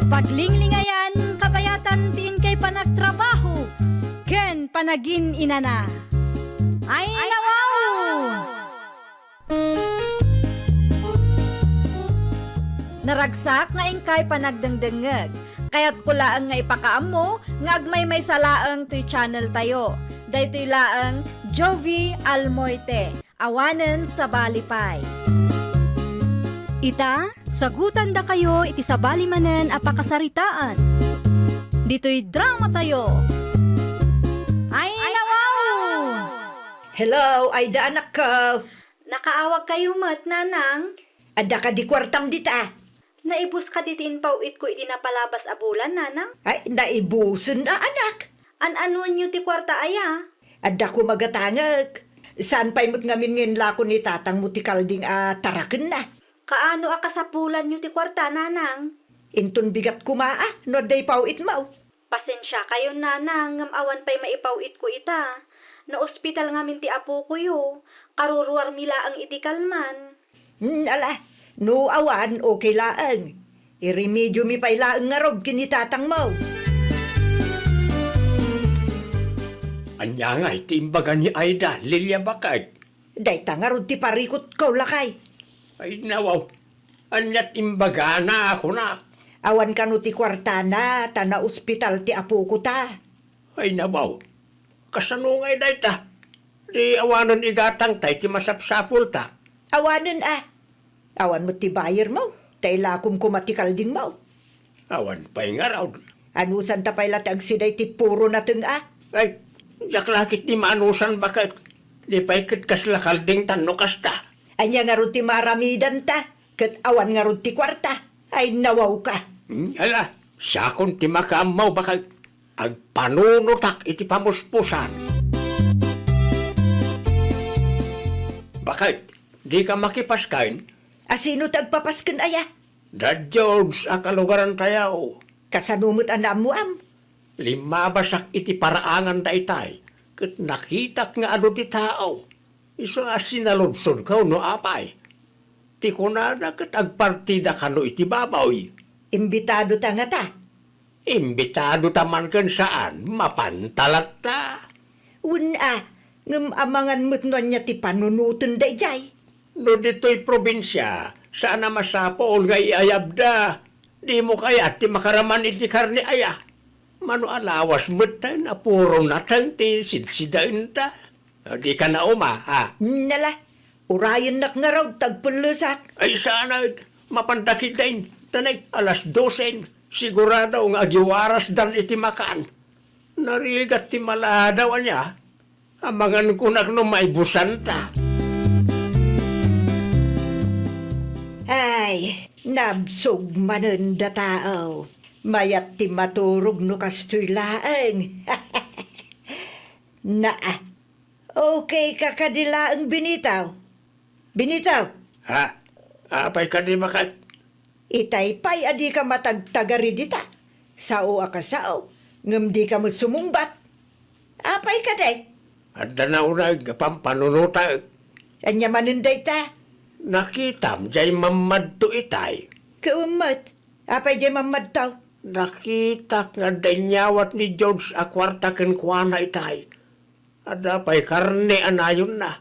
Paglinglingayan, kabayatan ti inkay panagtrabaho ken panagin-inana. Ay, nawaw! Naragsak nga inkay panagdengdengngeg. Kayatko laeng nga ipakaammo nga agmaymaysa laeng toy channel tayo. Daytoy laeng Jovi Almoite, awanen sabali pay. Ita, sagutandakayo iti sabali manen a pakasaritaan. Ditoy dramatayo. Ay, nawaw! Hello, Aida anakko. Nakaawagkayo met, nanang? Adda kadi kuartam dita? Naibus kadi ti impaw-itko idi napalabas a bulan, nanang? Ay, naibusen a, anak. An-anuenyo ti kuarta aya? Adda koma gatangek. Saan pay met ngamin nga inlako ni tatangmo ti kalding a tarakenna. Kaano a kasapulanyo ti kuarta, nanang? Inton bigat koma a no adda ipaw-itmo. Pasensiakayon, nanang, ngem awan pay maipaw-itko ita. Naospital ngamin ti apokoyo. Karuruarmi laeng idi kalman. Hmm, ala, no awan, okay laeng. Iremediomi pay laeng ngarud ken ni tatangmo. Ania ngay ti imbaga ni Aida, Lilia, baket? Dayta ngarud ti parikutko, lakay. Ay, nawaw. Aniat imbagana a kunak? Awan kano ti kuartana, ta naospital ti apoko ta. Ay, nabaw. Kasano ngay dayta? Di awanen igatangta iti masapsapulta. Awanen a. Awan met ti bayermo, ta ilakom koma ti kaldingmo. Awan pay ngarud. Anusanta pay la ti agsida iti puro nateng a? Ay, Diak la ketdi maanusan baket. Di pay ket kasla kaldingtan no kasta. Ania ngarud ti maaramidanta? Ket awan ngarud ti kuarta? Ay, nawawka. Hmm, ala, siakon ti makaammo baket. Agpanunotak iti pamuspusan. Baket, dika makipasken? A sino ti agpapasken aya? Da George a kalugarantayo. Kasano met a naammoam? Limmabasak iti paraangan daytay, ket nakitak nga adu ti tao. Isu a sinaludsodko no apay. Ti kunada ket agpartida kano iti baboy. Imbitado ta ngata? Imbitado ta man ken saan, mapanta latta. Wen a, ngem amangan met no ania ti panunoten daydiay. No ditoy probinsia, saan a masapul nga iayabda. Dimo kayat ti makaraman iti karne aya? Mano a lawas metten a puro nateng ti sidsidaenta. Dika nauma, ha? Nala, urayennak ngarud ta agpellesak. Ay, saan a, mapanda ketdin. Tanay, alas dosen. Sigurado nga agiwarasdan iti makan. Narigat ti maladaw ania. Amangan kunak no maibusanta. Ay, nabsog manen da tao. Mayat ti maturog no kastoy laeng. Naa. Okay ka kadi laeng, Benito? Benito! Ha? Apay kadi baket? Itay pay a dika matagtagari dita. Sao a kasao, ngem dika met sumungbat. Apay kadi? Adda nauneg a pampanunotek. Ania manen dayta? Nakitam jay mammadto itay. Ket met, apay jay mammadto? Nakitak nga adda inyawat ni George a kuarta kenkuana itay. Adda pay karne a nayonna.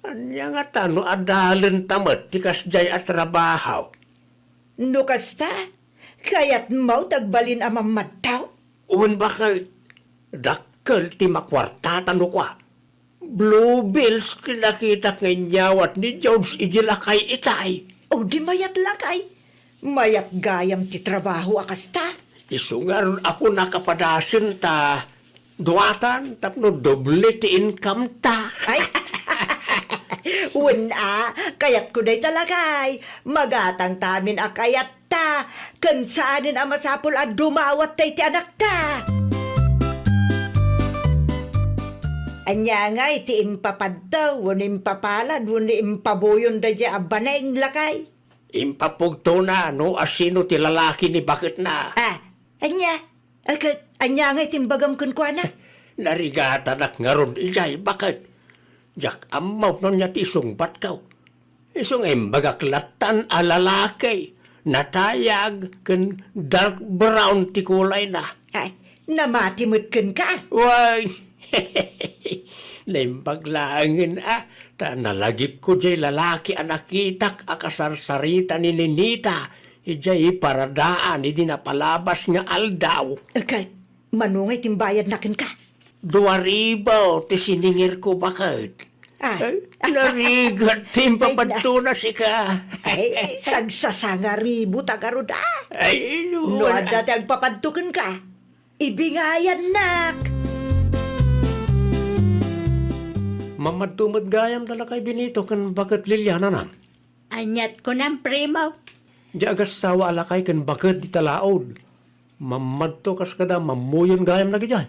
Ania ngata no adalenta met ti kasdiay a trabaho? No kasta, kayatmo ti agbalin a mammadto? Wen baket, dakkel ti makuartata no kua. Blue bills ti nakitak nga inyawat ni George idi lakay itay. O di mayat lakay. Mayat gayam ti trabaho a kasta. Isu ngarud a kunak a padasenta duatan tapno doble ti income ta. Ay, wen a, kayatko dayta lakay. Magatangta amin a kayatta. Ken saanen a masapul a dumawatta iti anakta. Ania ngay ti impapadto wenno impapalad wenno impabuyon daydiay a baneng lakay? Impapugtona no asino ti lalaki ni baketna. Ah, ania? Ay, ket ania ngay ti imbagam kenkuana? Narigatanak ngarud idiay baket. Diak ammo no ania ti isungbatko. Isu nga imbagak lattan a lalaki, natayag ken dark brown ti kulayna. Ay, namati met kenka? Wen, naimbag laengen a, ta nalagipko jay lalaki a nakitak a kasarsarita ni Ninita idiay paradaan idi napalabas nga aldaw. Ket, mano ngay ti imbayadna kenka? Dua ribu ti siningirko baket. Ah. Ay, narigat ti impapadtona sika. Ay, sagsasangaribu ta garud, ah. Ay, no, no, adda ti agpapadto kenka, ibingayannak. Mammadto met gayam da lakay Benito ken baket Lilia, nanang. Aniat kunam, primo? Di agassawa a lakay ken baket dita laod. Mammadto kas kada mammuyon gayam dagidiay.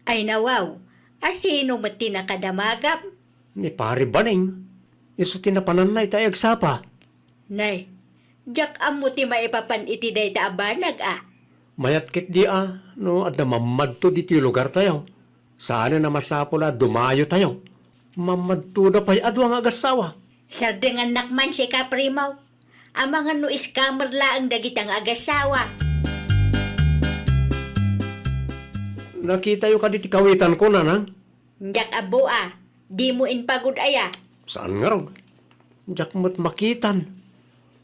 Ay nawaw, asino met ti nakadamagam? Ni Pari Baning. Isu ti napananna ita ay agsapa. Nay, diak ammo ti maipapan iti dayta a banag a. Mayat ketdi a, no adda mammadto ditoy lugartayo. Saanen a masapul a dumayotayo. Mammadtoda pay a dua nga agassawa. Sardengannak man sika, primo. Amangan no scammer laeng dagita nga agassawa. Nakitayo kadi ti kawitanko, nanang? Diak ammo a, dimo impagud aya? Saan ngarud? Diak met makitan.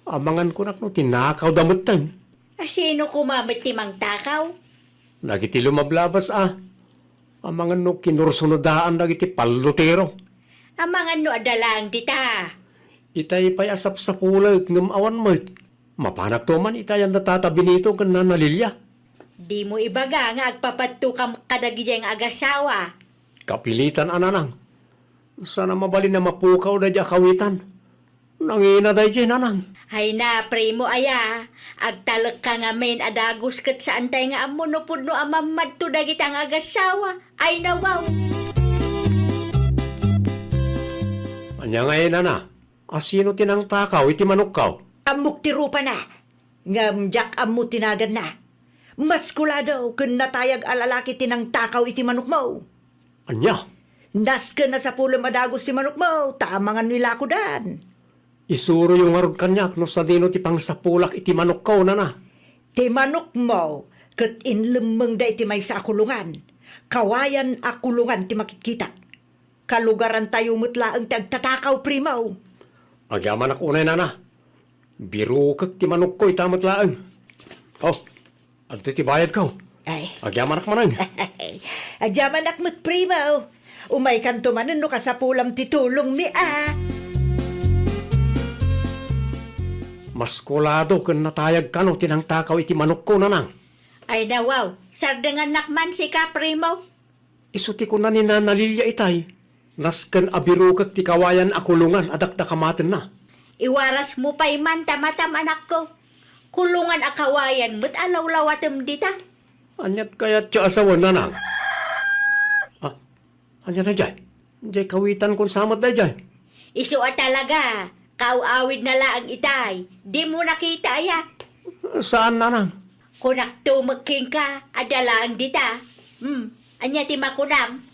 Amangan kunak no tinakawda metten. Asino koma met ti mangtakaw? Dagiti lumablabas a. Amangan no kinursunodaan dagiti pallutero. Amangan no adda laeng dita. Itay pay a sapsapulek ngem awan met. Mapanakto man itay a Tata Benito ken Nana Lilia. Dimo ibaga nga agpapadtokam kadagidiay nga agasawa. Kapilitan a, nanang. Saan a mabalin a mapukaw daydiay a kawitan. Nangina daydiay, nanang. Ay na, primo aya, agtalekka ngamin a dagus ket saantay nga ammo no pudno a mammadto dagita nga agasawa. Ay na, wow! Ania ngay, nana? Asino ti nangtakaw iti manokko? Ammok ti rupana, ngem diak ammo ti naganna. Maskulado ken natayag a lalaki ti nangtakaw iti manokmo. Ania? Nasken a sapulem a dagus ti manokmo, ta amangan no ilakodan. Isuroyo ngarud kaniak no sadino ti pangsapulak iti manokko, nana. Ti manokmo ket inlemmengda iti maysa a kulongan. Kawayan a kulongan ti makitkitak. Kalugarantayo met laeng ti agtatakaw, primo. Agyamanak unay, nana. Birukek ti manokko ita met laeng. Oh, adtoy ti bayadko. Ay. Agyamanak manen. Agyamanak met, primo. Umaykanto manen no kasapulam ti tulongmi a. Maskulado ken natayag kano ti nangtakaw iti manokko, nanang. Ay na, wow, sardengannak man sika, primo. Isu ti kuna ni Nana Lilia itay, nasken a birukek ti kawayan a kulongan a dakdakamatenna. Iwarasmo pay man ta matam, anakko. Kulongan a kawayan met a lawlawatem dita. Aniat kayatyo a sawen, nanang? Ah, ania daydiay? Diay kawitan kon samet daydiay? Isu a talaga, kaaw-awidna laeng itay. Dimo nakita aya? Saan, nanang. Kunakto met kenka, adda laeng dita. Hmm, ania ti makunam?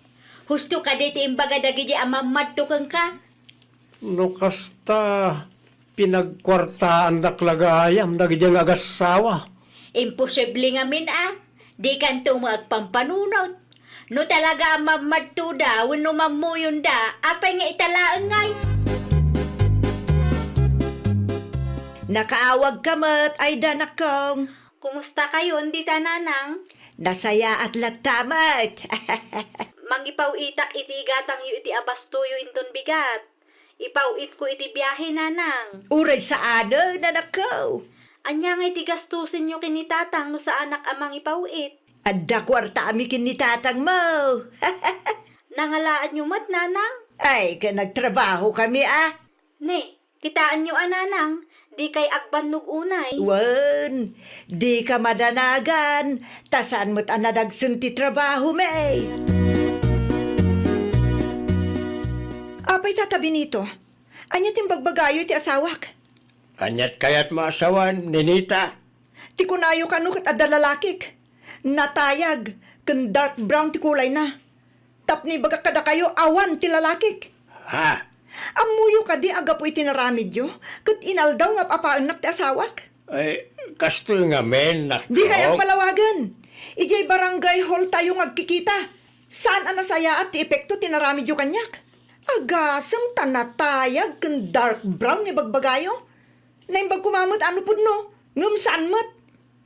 Husto kadi ti imbaga dagidi a mammadto kenka? No kasta, pinagkuartaandak la gayam dagidi nga agassawa. Imposible ngamin a, dikanto met agpampanunot. No talaga a mammadtoda wenno mammuyonda, apay nga ita laeng ngay? Nakaawagka met, ay danakong. Kumusta kayon dita, nanang? Nasayaat latta met. Mangipaw-itak iti igatangyo iti abastoyo inton bigat. Ipaw-itko iti biahe, nanang. Uray saanen, anakko. Ania ngay ti gastusenyo ken ni tatang no saanak a mangipaw-it? Adda kuarta a mi ken ni tatangmo. Nangalaanyo met, nanang? Ay, ket nagtrabaho kami a. Ne, kitaenyo a, nanang, dikay agbannog unay. Wen, dika madanagan, ta saan met a nadagsen ti trabahomi. Apay, Tata Benito, ania ti imbagbagayo iti asawak? Aniat kayatmo a sawen, Ninita? Ti kunayo kano ket adda lalakik. Natayag ken dark brown ti kulayna. Tapno ibagak kadakayo, awan ti lalakik. Ha? Ammoyo kadi a gapu iti naramidyo ket inaldaw nga ap-apaennak ti asawak? Ay, kastoy ngamin, nak-, Dikay agpalawagen. Idiay barangay hall tayo nga agkikita. Saan a nasayaat ti epekto ti naramidyo kaniak. Agasem ta natayag ken dark brown nga ibagbagayo. Naimbag koma met a no pudno, ngem saan met.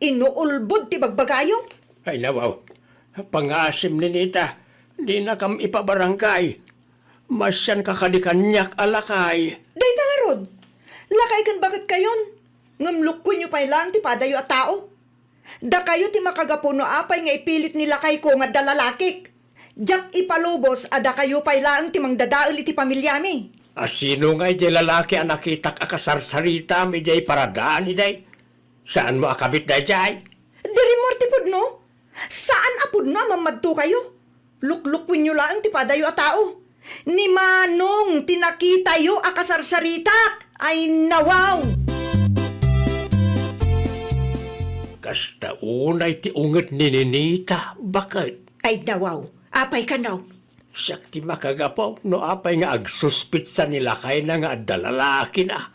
Inuulbod ti bagbagayo. Ay, nawaw. Pangasim, Ninita, dinakam ipabarangay. Masianka kadi kaniak a lakay. Dayta ngarud, lakay ken baketkayon, ngem lukkuenyo pay laeng ti padayo a tao. Dakayo ti makagapu no apay nga ipilit ni lakayko nga adda lalakik. Diak ipalubos a dakayo pay laeng ti mangdadael iti pamiliami. A sino ngay diay lalaki a nakitak a kasarsaritam idiay paradaan, iday? Saanmo a kabit daydiay? Diri mo ti pudno? Saan a pudno a mammadtokayo? Luklukwenyo laeng ti padayo a tao. Ni Manong ti nakitayo a kasarsaritak. Ay, nawaw! Kasta unay ti unget ni Ninita, baket. Ay, nawaw. Apay kano? Siak ti makagapu no apay nga agsuspitsa ni lakayna nga adda lalakina.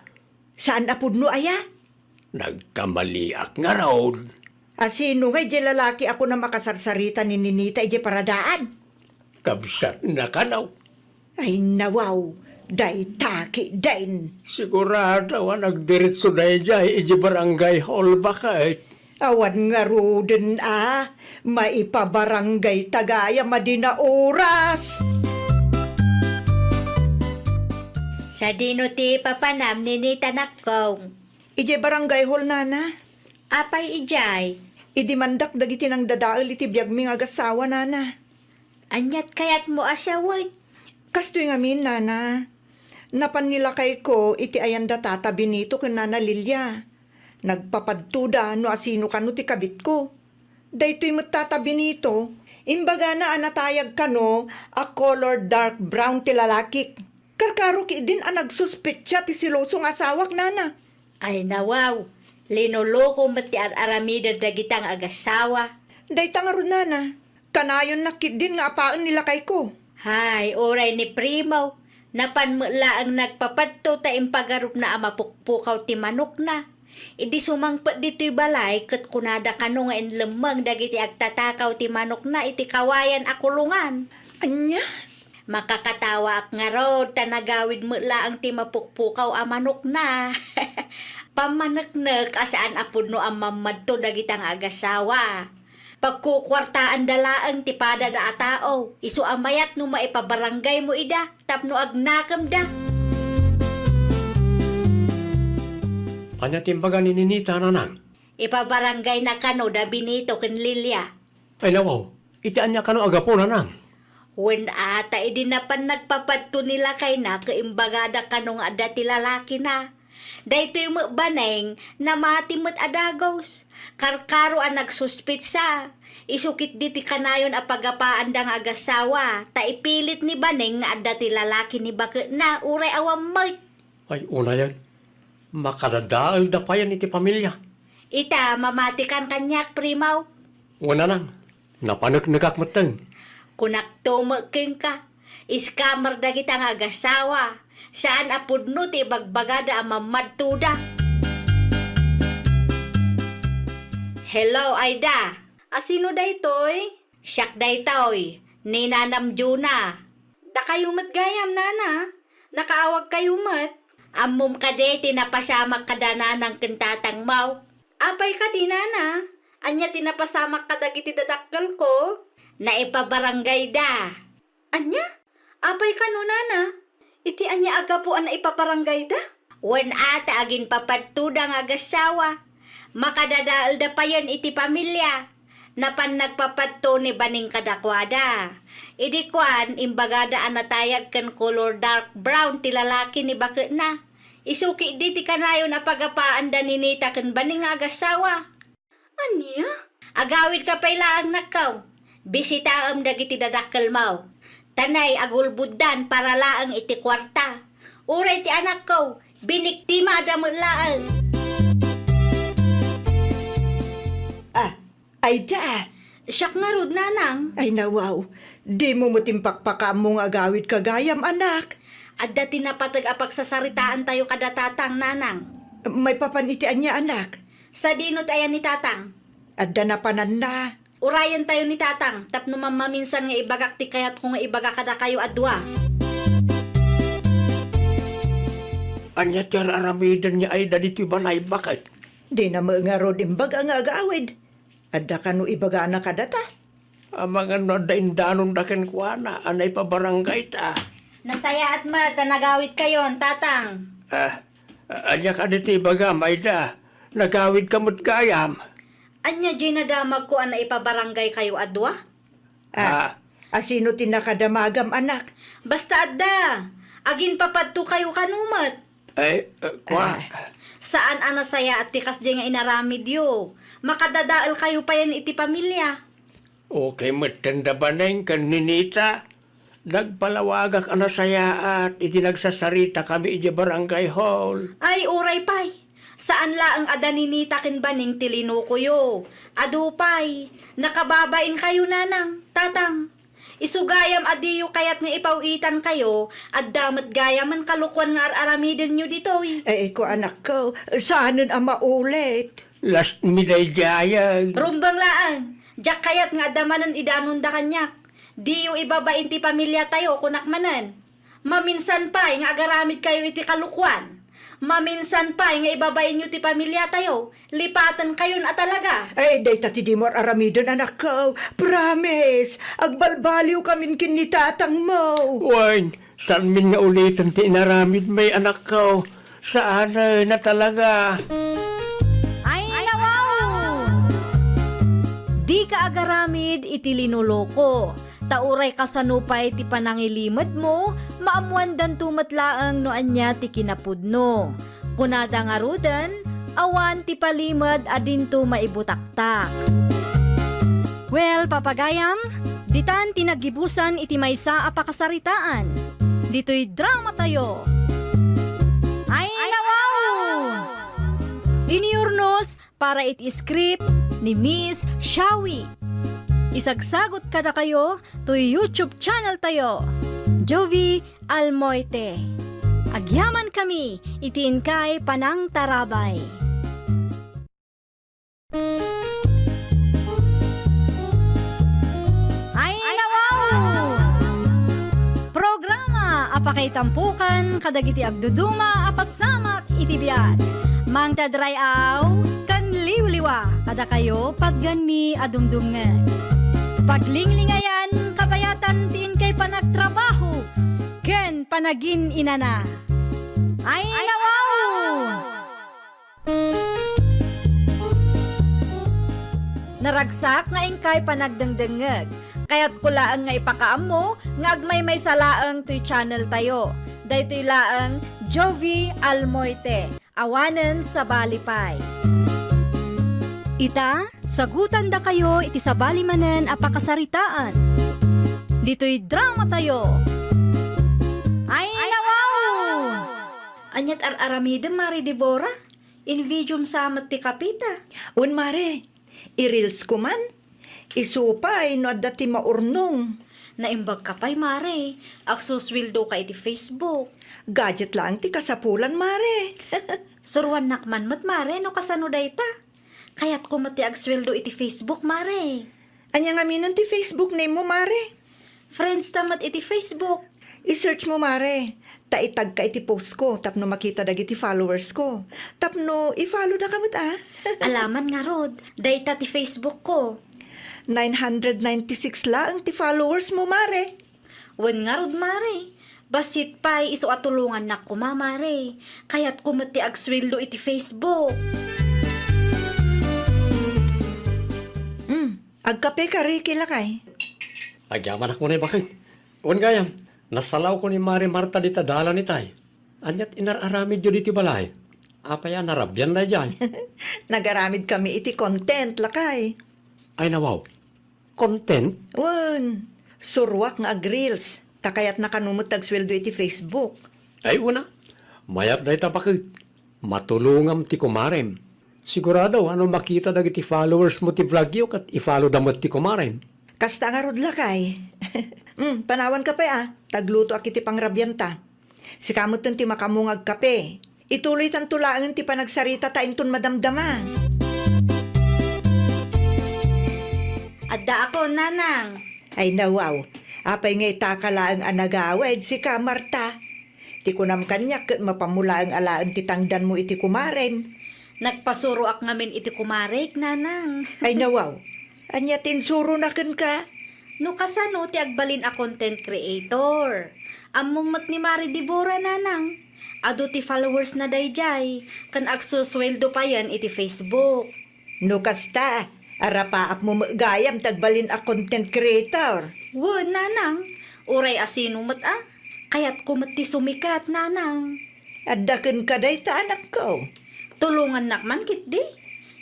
Saan a pudno aya? Nagkamaliak ngarud. A sino ngay diay lalaki a kunam a kasarsarita ni Ninita idiay paradaan? Kabsatna kano. Ay, nawaw, dayta ketdin. Sigurado a nagdiretso daydiay idiay barangay hall, baket. Awan ngaruden a maipabarangay ta gayam a dina oras. Sadino ti papanam, Ninita, nakkong? Idiay barangay hall, nana. Apay idiay? Idimandak dagiti nangdadael iti biagmi nga agassawa, nana. Aniat kayatmo a sawen? Kastoy ngamin, nana. Napan ni lakayko iti ayan da Tata Benito ken Nana Lilia. Nagpapadtoda no asino kano ti kabitko. Daytoy met Tata Benito, imbagana a natayag kano a color dark brown ti lalakik. Karkaro ketdin a nagsuspetsa ti seloso nga asawak, nana. Ay, nawaw, linuloko met ti ar-aramiden dagita nga agassawa. Dayta ngarud, nana, kanayonnak ketdin nga apaen ni lakayko. Hay, uray ni Primo, napan met laeng nagpapadto ta impagarupna a mapukpukaw ti manokna. Idi sumangpet ditoy balay, ket kunada kano nga inlemmeng dagiti agtatakaw ti manokna iti kawayan a kulongan. Ania? Makakatawaak ngarud ta nagawid met laeng ti mapukpukaw a manokna. Pammaneknek a saan a pudno a mammadto dagita nga agassawa. Pagkukuartaanda laeng ti padada a tao, isu a mayat no maipabaranggaymo ida tapno agnakemda. Ania ti imbaga ni Ninita, nanang? Ipabaranggayna kano da Benito ken Lilia. Ay, nawaw, iti ania kano a gapu, nanang? Wen a, ta idi napan nagpapadto ni lakayna ket imbagada kano nga adda ti lalakina. Daytoy met baneng, namati met a dagus. Karkaro a nagsuspetsa. Isu ketdi ti kanayon a pagapaanda nga agassawa, ta ipilit ni baneng nga adda ti lalaki ni baketna, uray awan met. Ay, unayen, makadadaelda payen iti pamilia. Ita, mamatikan kaniak, Primaw. Wen, nanang, napaneknekak metten. Kunakto met kenka, scammer dagita nga agassawa. Saan a pudno ti ibagbagada a mammadtoda. Hello, Aida. Asino daytoy? Siak daytoy, ni Nanam Juna. Dakayo met gayam, nana. Nakaawagkayo met. Ammom kadi ti napasamak kada nanang ken tatangmo? Apay kadi, nana? Ania ti napasamak kadagiti dadakkelko? Naipabaranggayda. Ania? Apay kano, nana? Iti ania a gapu a naipabaranggayda? Wen a, ta aginpapadtoda nga agassawa. Makadadaelda payen iti pamilia. Napan nagpapadto ni Baning kadakuada. Idi kuan, imbagada a natayag ken kolor dark brown ti lalaki ni baketna. Isu ketdi ti kanayon a pagapaanda ni Nita ken Baning nga agassawa. Ania? Agawidka pay laeng, nakkaw. Bisitaem dagiti dadakkelmo. Tanay agulboddan para laeng iti kuarta. Uray ti anakko, biniktimada met laeng. Ah, Aida. Siak ngarud, nanang. Ay, nawaw. Dimo met impakpakaammo nga agawidka gayam, anak. Adda ti napateg a pagsasaritaantayo kada tatang, nanang. Maipapan iti ania, anak? Sadino ti ayan ni tatang? Adda napananna. Urayentayo ni tatang tapno mammaminsan nga ibagak ti kayatko nga ibaga kadakayo a dua. Ania ti ar-aramiden ni Aida ditoy balay, baket? Dina met ngarud imbaga nga agawid. Adda kano ibagana kadata? Amangan no adda indanonda kenkuana a naipabaranggayta. Nasayaat met ta nagawidkayon, tatang. Ah, ania kadi ti ibagam, Aida? Nagawidka met gayam. Ania diay nadamagko a naipabaranggaykayo a dua? Ah, Ah. Asino ti nakadamagam, anak? Basta adda, aginpapadtokayo kano met. Ay, eh, kua. Ah. Saan a nasayaat ti kasdiay nga inaramidyo. Makadadaelkayo payen iti pamilia. Okay metten da Baneng ken Ninita. Nagpalawagak a nasayaat idi nagsasaritakami idiay barangay hall. Ay, uray pay. Saan laeng a da Ninita ken Baneng ti linukoyo. Adu pay, nakababainkayo, nanang, tatang. Isu gayam a diyo kayat nga ipaw-itankayo, adda met gayamen kalokuan nga ar-aramidenyo ditoy. Ay, ko, anakko, saanen a maulit. Last mi daydiay. Rumbeng laeng, diak kayat nga adda manen idanonda kaniak. Diyo ibabain ti pamiliatayo, kunak manen. Maminsan pay nga agaramidkayo iti kalokuan. Maminsan pay nga ibabainyo ti pamiliatayo, lipatenkayon a talaga. Ay, dayta ti dimo ar-aramiden, anakko. Promise, agbalbaliwkamin ken ni tatangmo. Wen, saanmin nga uliten ti inaramidmi, anakko. Saanen a talaga. Ay, nawaw! Dika agaramid iti linuloko, ta uray kasano pay ti panangilimedmo, maammoandanto met laeng no ania ti kinapudno. Kunada ngaruden, awan ti palimed a dinto maibutaktak. Well, papagayam, ditan ti naggibusan iti maysa a pakasaritaan. Ditoy dramatayo. Ay, nawaw! Iniurnos para iti script ni Miss Shawi. Isagsagot kadakayo toy YouTube channel tayo, Jovi Almoite. Agyamankami iti inkay panangtarabay. Ay, nawaw! Programa a pakaitampukan kadagiti agduduma a pasamak iti biag. Mangted ray-aw ken liwliwa kadakayo patgenmi a dumdumngeg. Paglinglingayan, kabayatan ti inkay panagtrabaho ken panagin-inana. Ay, nawaw! Naragsak nga inkay panagdengdengngeg. Kayatko laeng nga ipakaammo nga agmaymaysa laeng toy channel tayo. Daytoy laeng Jovi Almoite. Awanen sabali pay. Ita, sagutandakayo iti sabali manen a pakasaritaan. Ditoy dramatayo. Ay, nawaw! Aniat ar-aramidem, Mare Debora? Invidium sa met ti kapita. Wen, Mare. I-reels ko man. Isu pay no adda ti maurnong. Naimbag ka pay, Mare. Agsusweldo ka iti Facebook. Gadget laeng ti kasapulan, Mare. Suruannak man met, Mare, no kasano dayta. Kayatko met ti agsueldo iti Facebook, Mare. Ania ngaminen ti Facebook name mo, Mare? Friends ta met iti Facebook. I-search mo, Mare. Ta itag ka iti post ko tapno makita dagiti followers ko. Tapno i-follow da ka met, a? Alaman ngarud, dayta ti Facebook ko. Nine hundred ninety-six laeng ti followers mo, Mare. Wen ngarud, Mare. Bassit pay isu a tulongannak koma, Mare. Kayatko met ti agsueldo iti Facebook. Hmm, agkape ka, Ricky, lakay. Agyamanak unay baket. Wen gayam, nasalawko ni Mare Marta dita dalan itay. Aniat inar-aramidyo diti balay? Apay a narabian daydiay? Nagaramid kami iti content, lakay. Ay, nawaw. Content? Wen, suruak nga ag-reels, ta kayatna kano met agsueldo iti Facebook. Ay, una, mayat dayta baket. Matulongam ti kumarem. Sigurado a no makita dagiti followers mo ti vlog yo ket i-follow da met ti kumarem. Kasta ngarud, lakay. Hmm, panawan ka pay, a, taglutoak iti pangrabianta. Sika metten ti makaammo nga agkape. Ituloytanto laengen ti panagsarita ta inton madamdama. Addaakon, Nanang. Ay, nawaw. Apay nga itaka laeng a nagawid sika, Marta? Ti kunam kaniak ket mapanmo laeng alaen ti tangdanmo iti kumarem. Nagpasuroak ngamin iti kumarek, Nanang. Ay, nawaw. Ania ti insurona kenka? No kasano ti agbalin a content creator. Ammom met ni Mare Debora, Nanang. Adu ti followers na daydiay, ken agsusueldo payen iti Facebook. No kasta, arapaapmo met gayam ti agbalin a content creator. Wen, Nanang. Uray a sino met a, kayatko met ti sumikat, Nanang. Adda kenka dayta, anakko. Tulongannak man ketdi.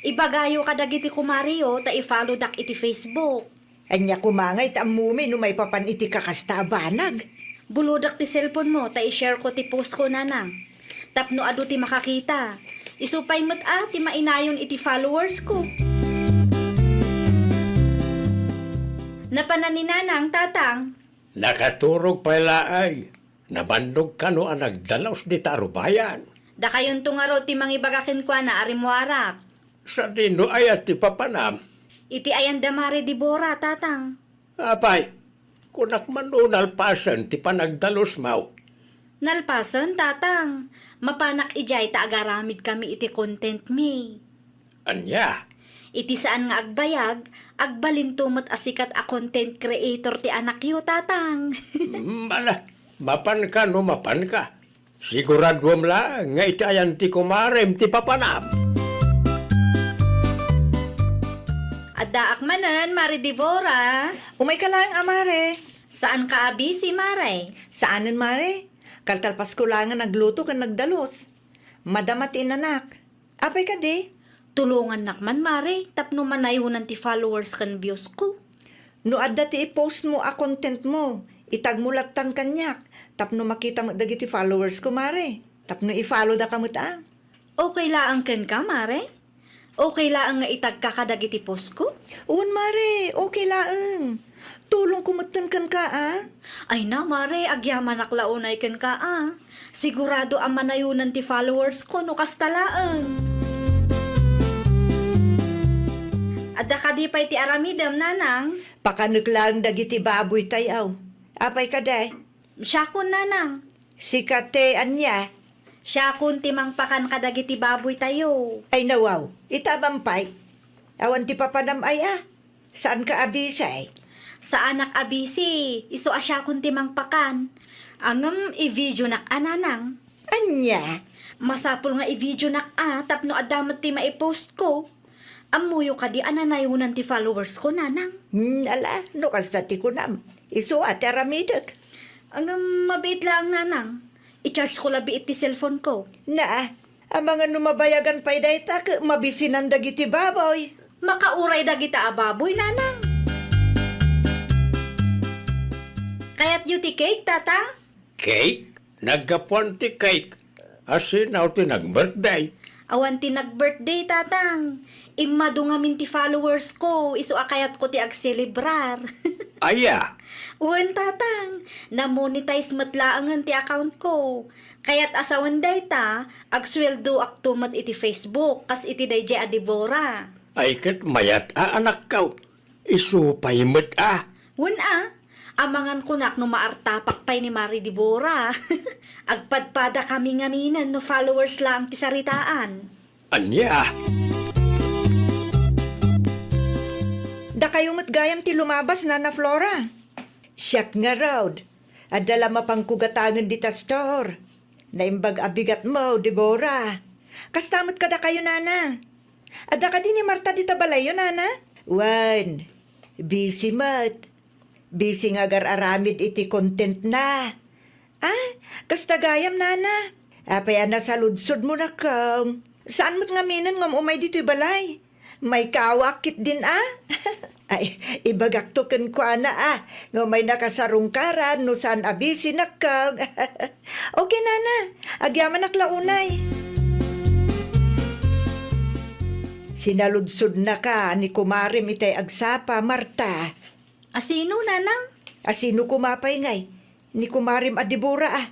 Ibagayo kadagiti kumareyo ta i-follow-dak iti Facebook. Ania koma ngay ta ammomi no maipapan iti kakasta a banag? Bulodak ti cellphone mo ta i-share ko ti post ko, Nanang. Tapno adu ti makakita. Isu pay met a ti mainayon iti followers ko. Napanan ni Nanang, Tatang. Nakaturog pay laeng. Nabannog kano a nagdalus dita arubayan? Dakayonto ngarud ti mangibaga kenkuana a rimmuarak. Sadino aya ti papanam? Iti ayan da Mare Debora, Tatang. Apay, kunak man no nalpasen ti panagdalusmo. Nalpasen, Tatang. Mapanak idiay ta agaramid kami iti content mi. Ania? Iti saan nga agbayag, agbalinto met a sikat a content creator ti anakyo, Tatang. Mm, ala, mapanka no mapanka. Siguraduem la nga iti ayan ti kumarem ti papanam. Addaak manen, Mare Deborah. Umayka laeng a, Mare. Saanka a busy, Mare? Saanen, Mare. Kalkalpasko laeng a nagluto ken nagdalus. Madama ti inanak. Apay kadi? Tulongannak man, Mare, tapno manayonan ti followers ken views ko. No adda ti i-post mo a content mo, itag mo lattan kaniak, tapno makita met dagiti followers ko, Mare. Tapno i-follow daka met a. Okay laeng kenka, Mare? Okay laeng nga itagka kadagiti post ko? Wen, Mare, okay laeng. Tulongko metten kenka, a? Ay na, Mare, agyamanak la unay kenka, a. Sigurado a manayonan ti followers ko no kasta laeng. Adda kadi pay ti aramidem, Nanang? Pakanek laeng dagiti baboy tayo. Apay kadi? Siakon, Nanang. Sika ti ania? Siakon ti mangpakan kadagiti baboy tayo. Ay, nawaw. Ita man pay. Awan ti papanam ay a. Saanka a busy? Saanak a busy. Isu a siakon ti mangpakan. Ngem i-videonak a, Nanang. Ania? Masapul nga i-videonak a tapno adda met ti maipost ko. Ammoyo kadi a nanayonan ti followers ko, Nanang? Hmm, ala, no kasta ti kunam. Isu a ti aramidek. Ngem mabiit laeng, Nanang. I-charge ko labi iti cellphone ko. Na, amangan no mabayagan pay dayta ket mabisinan dagiti baboy. Makauray dagita a baboy, Nanang. Kayatyo ti cake, Tatang? Cake? Naggapuan ti cake. A sino ti nag-birthday? Awan ti nag-birthday, Tatang. Immadu ngamin ti followers ko, isu a kayatko ti agselebrar. Aya? Wen, Tatang. Na-monetize met laengen ti account ko. Kayat a sawen dayta, agsueldoakto met iti Facebook, kas iti daydiay a Deborah. Ay ket mayat a anakko. Isu pay met a. Wen a, amangan kunak no maartapak pay ni Mare Deborah. Agpadpadakami ngaminen no followers laeng ti saritaan. Ania? Dakayo met gayam ti lumabas, Nana Flora. Siak ngarud, adda la mapanko gatangen dita store. Naimbag a bigatmo, Deborah. Kasta met kadakayo, Nana. Adda kadi ni Marta dita balayyo, Nana? Wen, busy met. Busy nga agar-aramid iti content na. Ah, kasta gayam, Nana. Apay a nasaludsod mo, nakong? Saan met ngaminen nga um-umay ditoy balay? Maikawak ketdin a? Ay, ibagakto kenkuana a, no may nakasarungkaran no saan a busy, nakong. Okay, Nana. Agyamanak la unay. Sinaludsodnaka ni kumarem itay agsapa, Marta. A sino, Nanang? A sino koma pay ngay? Ni kumarem a Deborah a.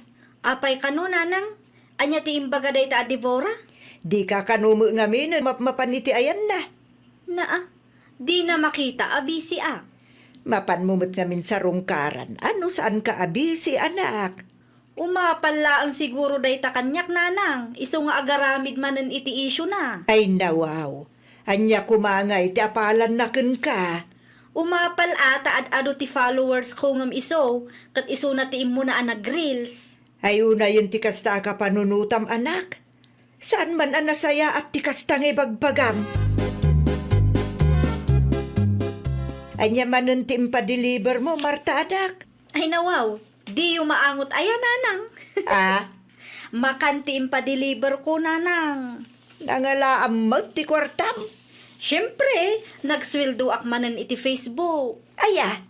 Apay kano, Nanang? Ania ti imbaga dayta a Deborah? Dika kano met ngamin mapmapan iti ayanna. Naa, dina makita a busy ak. Mapanmo met ngamin sarungkaran a no saanka a busy, anak. Umapal laeng siguro dayta kaniak, Nanang, isu nga agaramid manen iti issue na. Ay, nawaw. Ania koma ngay ti apalanna kenka? Umapal a ta ad-adu ti followers ko ngem isu, ket isuna ti immuna a nag-reels. Ay, unayen ti kasta a kapanunotam, anak. Saan man a nasayaat ti kasta nga ibagbagam? Ania manen ti impadeliver mo, Marta, anak? Ay, nawaw. Diyo maangot aya, Nanang? Ah? Makan ti impadeliver ko, Nanang. Nangalaam met ti kuartam? Siempre, nagsueldoak manen iti Facebook. Aya?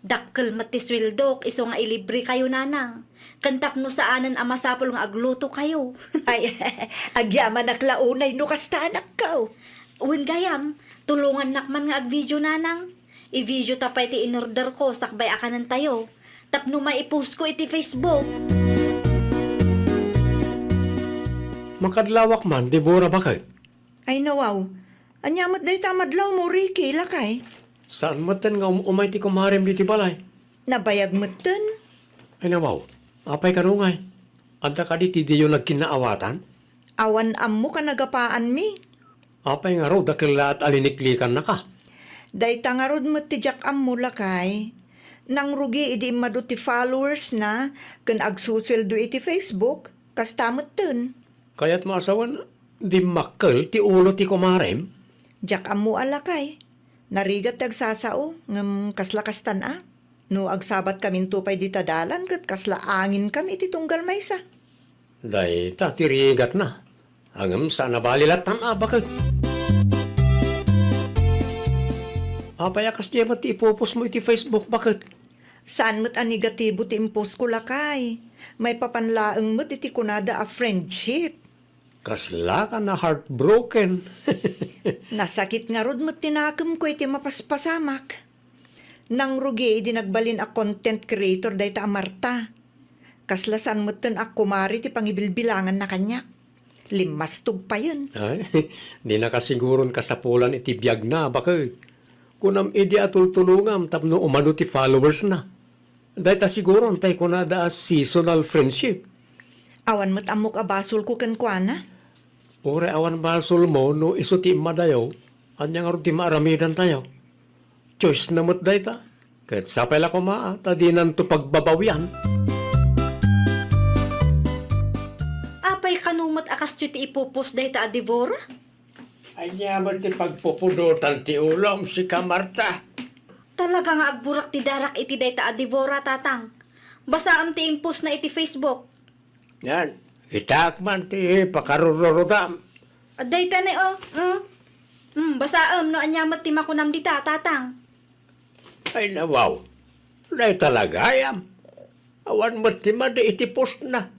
Dakkel met ti sueldok, isu nga ilibre kayo, Nanang. Ken tapno saanen a masapul nga agluto kayo. Ay, agyamanak la unay no kasta, anakko. Wen gayam, tulongannak man nga agvideo, Nanang. I-video ta pay ti inorder ko sakbay a kanen tayo. Tapno maipost ko iti Facebook. Makadlawak man, Deborah, baket. Ay, nawaw. Ania met dayta a madlaw mo, Ricky, lakay? Saan metten nga um-umay ti kumarem ditoy balay? Nabayag metten. Ay, nawaw. Apay kano ngay? Adda kadi ti diyo nagkinnaawatan? Awan ammo ka nagapaanmi. Apay ngarud a kellaat a liniklekannaka? Dayta ngarud met ti diak ammo, lakay. Nangrugi idi immadu ti followers na ken agsusueldo iti Facebook, kasta metten. Kayatmo a sawen, dimmakkel ti ulo ti kumarem? Diak ammo a lakay. Narigat ti agsasao, ngem kasla kastan a. No agsabatkaminto pay dita dalan, ket kasla anginkami iti tunggal maysa. Dayta ti rigatna. Ngem saan a bali lattan a, baket. Apay a kasdiay met ti ipupostmo iti Facebook, baket? Saan met a negatibo ti impostko, lakay. Maipapan laeng met iti kunada a friendship. Kaslaka na heartbroken. Nasakit ngarud met ti nakemko iti mapaspasamak. Nangrugi idi nagbalin a content creator dayta a Marta. Kasla saan metten a kumari ti pangibilbilanganna kaniak. Limmastog payen. Ay, dinaka siguron kasapulan iti biagna, baket. Kunam idi a tultulongam tapno umadu ti followersna. Dayta siguron tay kunada a seasonal friendship. Awan met ammok a basolko kenkuana. Uray awan basolmo no isu ti immadayo, ania ngarud ti maaramidantayo? Choice na met dayta. Ket sapay la koma ta dinanto pagbabawian. Apay kano met a kastoy ti ipupos dayta a Debora? Ania met ti pagpupudotan ti ulom, sika, Marta? Talaga nga agburak ti darak iti dayta a Debora, Tatang. Basaem ti impostna iti Facebook. Yan, kitaek man ti pakarururudam. Dayta ni, oh, mm. Mm, basaem no ania met ti makunam dita, Tatang. Ay, nawaw. Dayta la gayam. Awan met ti madi iti postna.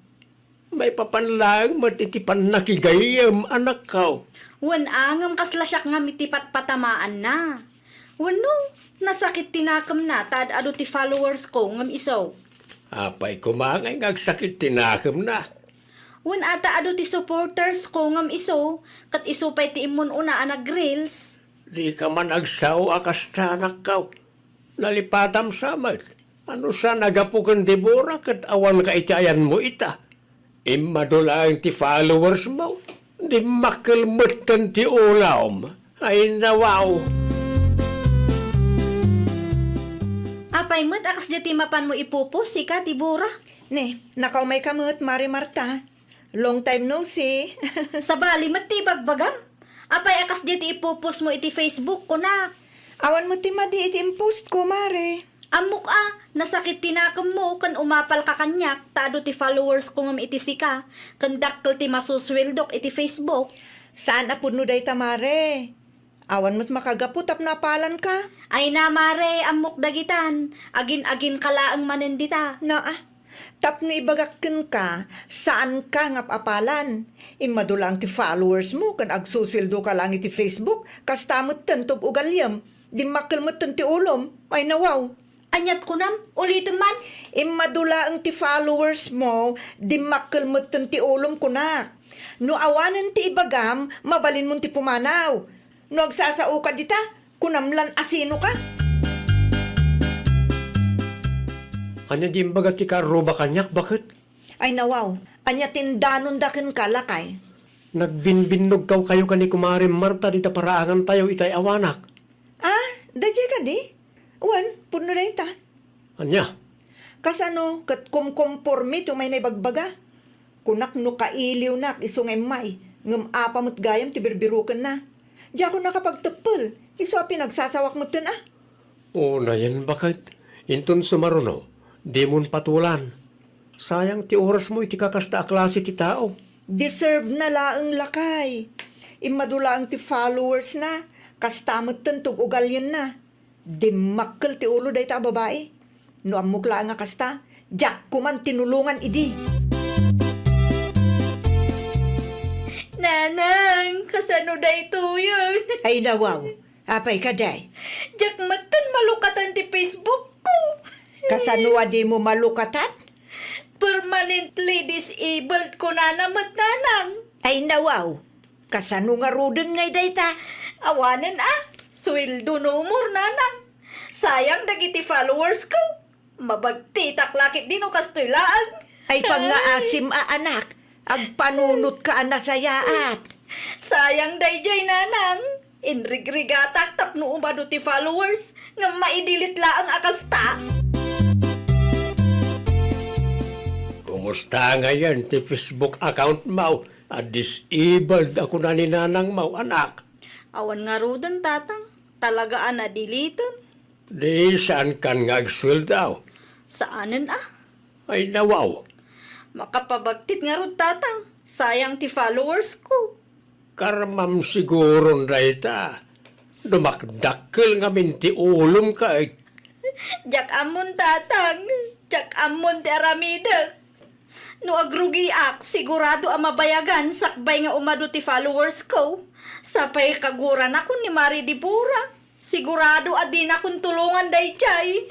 Maipapan laeng met iti pannakigayyem, anakko. Wen a, ngem kasla siak ngam iti patpatamaanna. Wenno, nasakit ti nakemna ta ad-adu ti followers ko ngem isu. Apay koma ngay nga agsakit ti nakemna? Wen a ta adu ti supporters ko ngem isu, ket isu pay ti immun-una a nag-reels. Dika man agsao a kasta, anakko. Nalipatam sa met. Ano sa nagapu ken Debora ket awanka iti ayanmo ita? Immadu laeng ti followers mo. Dimmakkel metten ti ulom. Ay, nawaw. Apay met a kasdiay ti mapanmo ipupos, sika, Debora? Ne, nakaumayka met, Mare Marta. Long time no see. Sabali met ti ibagbagam. Apay a kasdiay ti ipupos mo iti Facebook, kunak? Awan met ti madi iti impost ko, Mare. Ammok a, nasakit ti nakemmo ken umapalka kaniak ta adu ti followers ko ngem iti sika, ken dakkel ti masusueldok iti Facebook. Saan a pudno dayta, Mare. Awan met makagapu tapno apalanka. Ay na, Mare, ammok dagitan. Agin-aginka laeng manen dita. Naa, tapno ibagak kenka, saanka nga ap-apalan. Immadu laeng ti followers mo ken agsusueldoka laeng iti Facebook, kasta metten ti ug-ugaliem. Dimmakkel metten ti ulom. Ay, nawaw. Aniat kunam? Ulitem man. Immadu laeng ti followers mo, dimmakkel metten ti ulom, kunak. No awanen ti ibagam, mabalinmon ti pumanaw. No agsasaoka dita, kunam lan a sinoka. Ania di imbaga ti kaarruba kaniak, baket? Ay, nawaw, ania ti indanonda kenka, lakay? Nagbinbinnogkaw kayo ken ni Kumare Marta dita paraangantayo itay awanak. Ah, daydiay kadi? Wen, pudno dayta. Ania? Kasano ket kumkomporme ti umay naibagbaga? Kunak no kailiwnak isu nga immay, ngem apa met gayam ti birbirukenna? Diakon nakapagteppel, isu a pinagsasawak metten a. Unayen, baket, inton sumaruno, dimon patulan. Sayang ti orasmo iti kakasta a klase ti tao. Deserve na laeng, lakay. Immadu laeng ti followers na, kasta metten ti ug-ugalienna. Dimmakkel ti ulo dayta a babai. No ammok laeng a kasta, diak koman tinulongan idi. Nanang, kasano daytoyen? Ay, nawaw. Apay kadi? Diak metten malukatan ti Facebook ko. Kasano a dimo malukatan? Permanently disabled kunana met, Nanang. Ay, nawaw. Kasano ngaruden ngay dayta? Awanen a, sueldo no umor, Nanang. Sayang dagiti followers ko. Mabagtitak la ketdi no kastoy laeng. Ay, pangngaasim a anak, agpanunotka a nasayaat. Sayang daydiay, Nanang. Inrigrigatak tapno umadu ti followers, ngem maidilit laeng a kasta. Kumusta ngayen ti Facebook account mo a disabled a kuna ni nanang mo, anak? Awan ngaruden, Tatang. Talaga a nadiliten? Di saankan nga agsueldo? Saanen a. Ay, nawaw. Makapabagtit ngarud, Tatang. Sayang ti followers ko. Karmam siguron dayta. Dumakdakkel ngamin ti ulom ka, eh. Diak ammon, Tatang. Diak ammon ti aramidek. No agrugiak, sigurado a mabayagan sakbay nga umadu ti followers ko. Sapay kaguranakon ni Mari Debora. Sigurado a dinakon tulongan daydiay.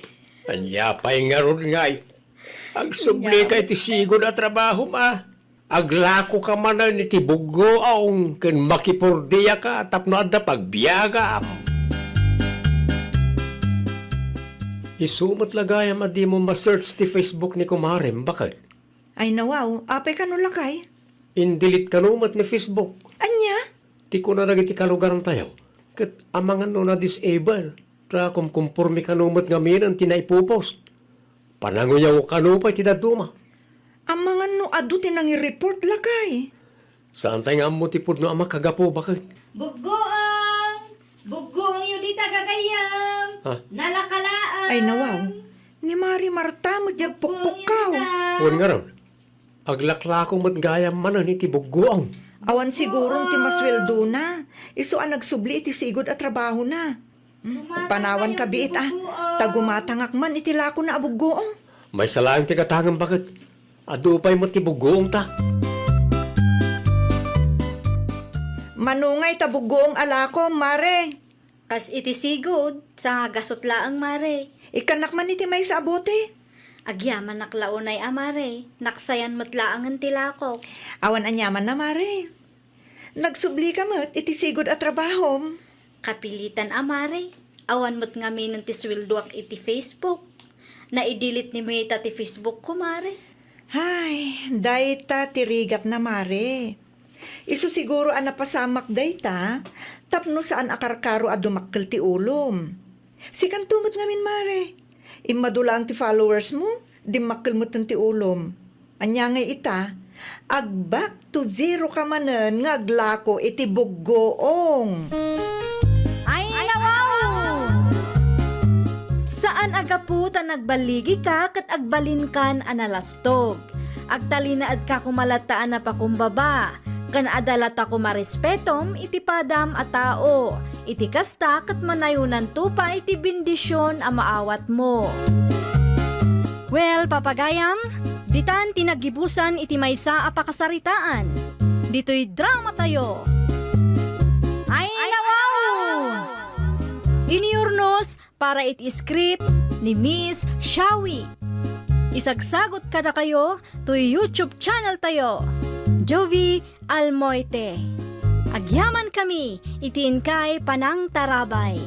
Ania pay ngarud ngay? Agsubli ka iti sigud a trabahom a. Aglako ka manen iti buggoong ken makipordia ka tapno adda pagbiagam. Isu met la gayam a dimo ma-search ti Facebook ni kumarem, baket. Ay, nawaw, apay kano lakay? In-delete kano met ni Facebook. Ania? Ti kuna dagiti kalugarantayo, ket amangan no na-disable, ta kumkumpormi kano met ngamin ti naipopost. Pananguyaw kano pay ti dadduma. Amangan no adu ti nangi-report, lakay. Saantay nga ammo ti pudno a makagapu, baket. Buggoong! Buggoongyo dita gagayyem! Ha? Nalakalaang! Ay, nawaw. Ni Mari Marta met diay agpukpukkaw. Wen ngarud, aglaklako met gayam manen iti buggoong. Awan siguron ti masueldona. Isu a nagsubli iti sigud a trabahona. Hmm, panawan ka biit a. Ta gumatangak man iti lakona a buggoong. Maysa laeng ti gatangem, baket. Adu pay met ti buggoongta. Mano ngay ta buggoong a lakom, Mare? Kas iti sigud, sangagasut laeng, Mare. Ikkannak man iti maysa a bote. Agyamanak la unay a, Mare. Naksayan met laengen ti lakok. Awan aniamanna, Mare. Nagsublika met iti sigud a trabahom. Kapilitan a, Mare. Awan met ngaminen ti sueldoak iti Facebook. Naidelete ni Meta ti Facebook ko, Mare. Hay, dayta ti rigatna, Mare. Isu siguro a napasamak dayta tapno saan a karkaro a dumakkel ti ulom. Sikanto met ngamin, Mare. Immadu laeng ti followers mo, dimmakkel metten ti ulom. Ania ngay ita? Ag-back to zero ka manen nga aglako iti buggoong. Ay, nawaw! Saan a gapu ta nagballigika ket agbalinkan a nalastog. Agtalinaedka koma latta a napakumbaba, ken adda latta koma respetom iti padam a tao. Iti kasta, ket manayonanto pay ti bendision a maawatmo. Well, papagayam, ditan ti naggibusan iti maysa a pakasaritaan. Ditoy dramatayo. Ay, nawaw! Iniurnos para iti script ni Miss Shawi. Isagsagut kadakayo toy YouTube channel tayo, Jovi Almoite. Agyaman kami iti inkay panangtarabay.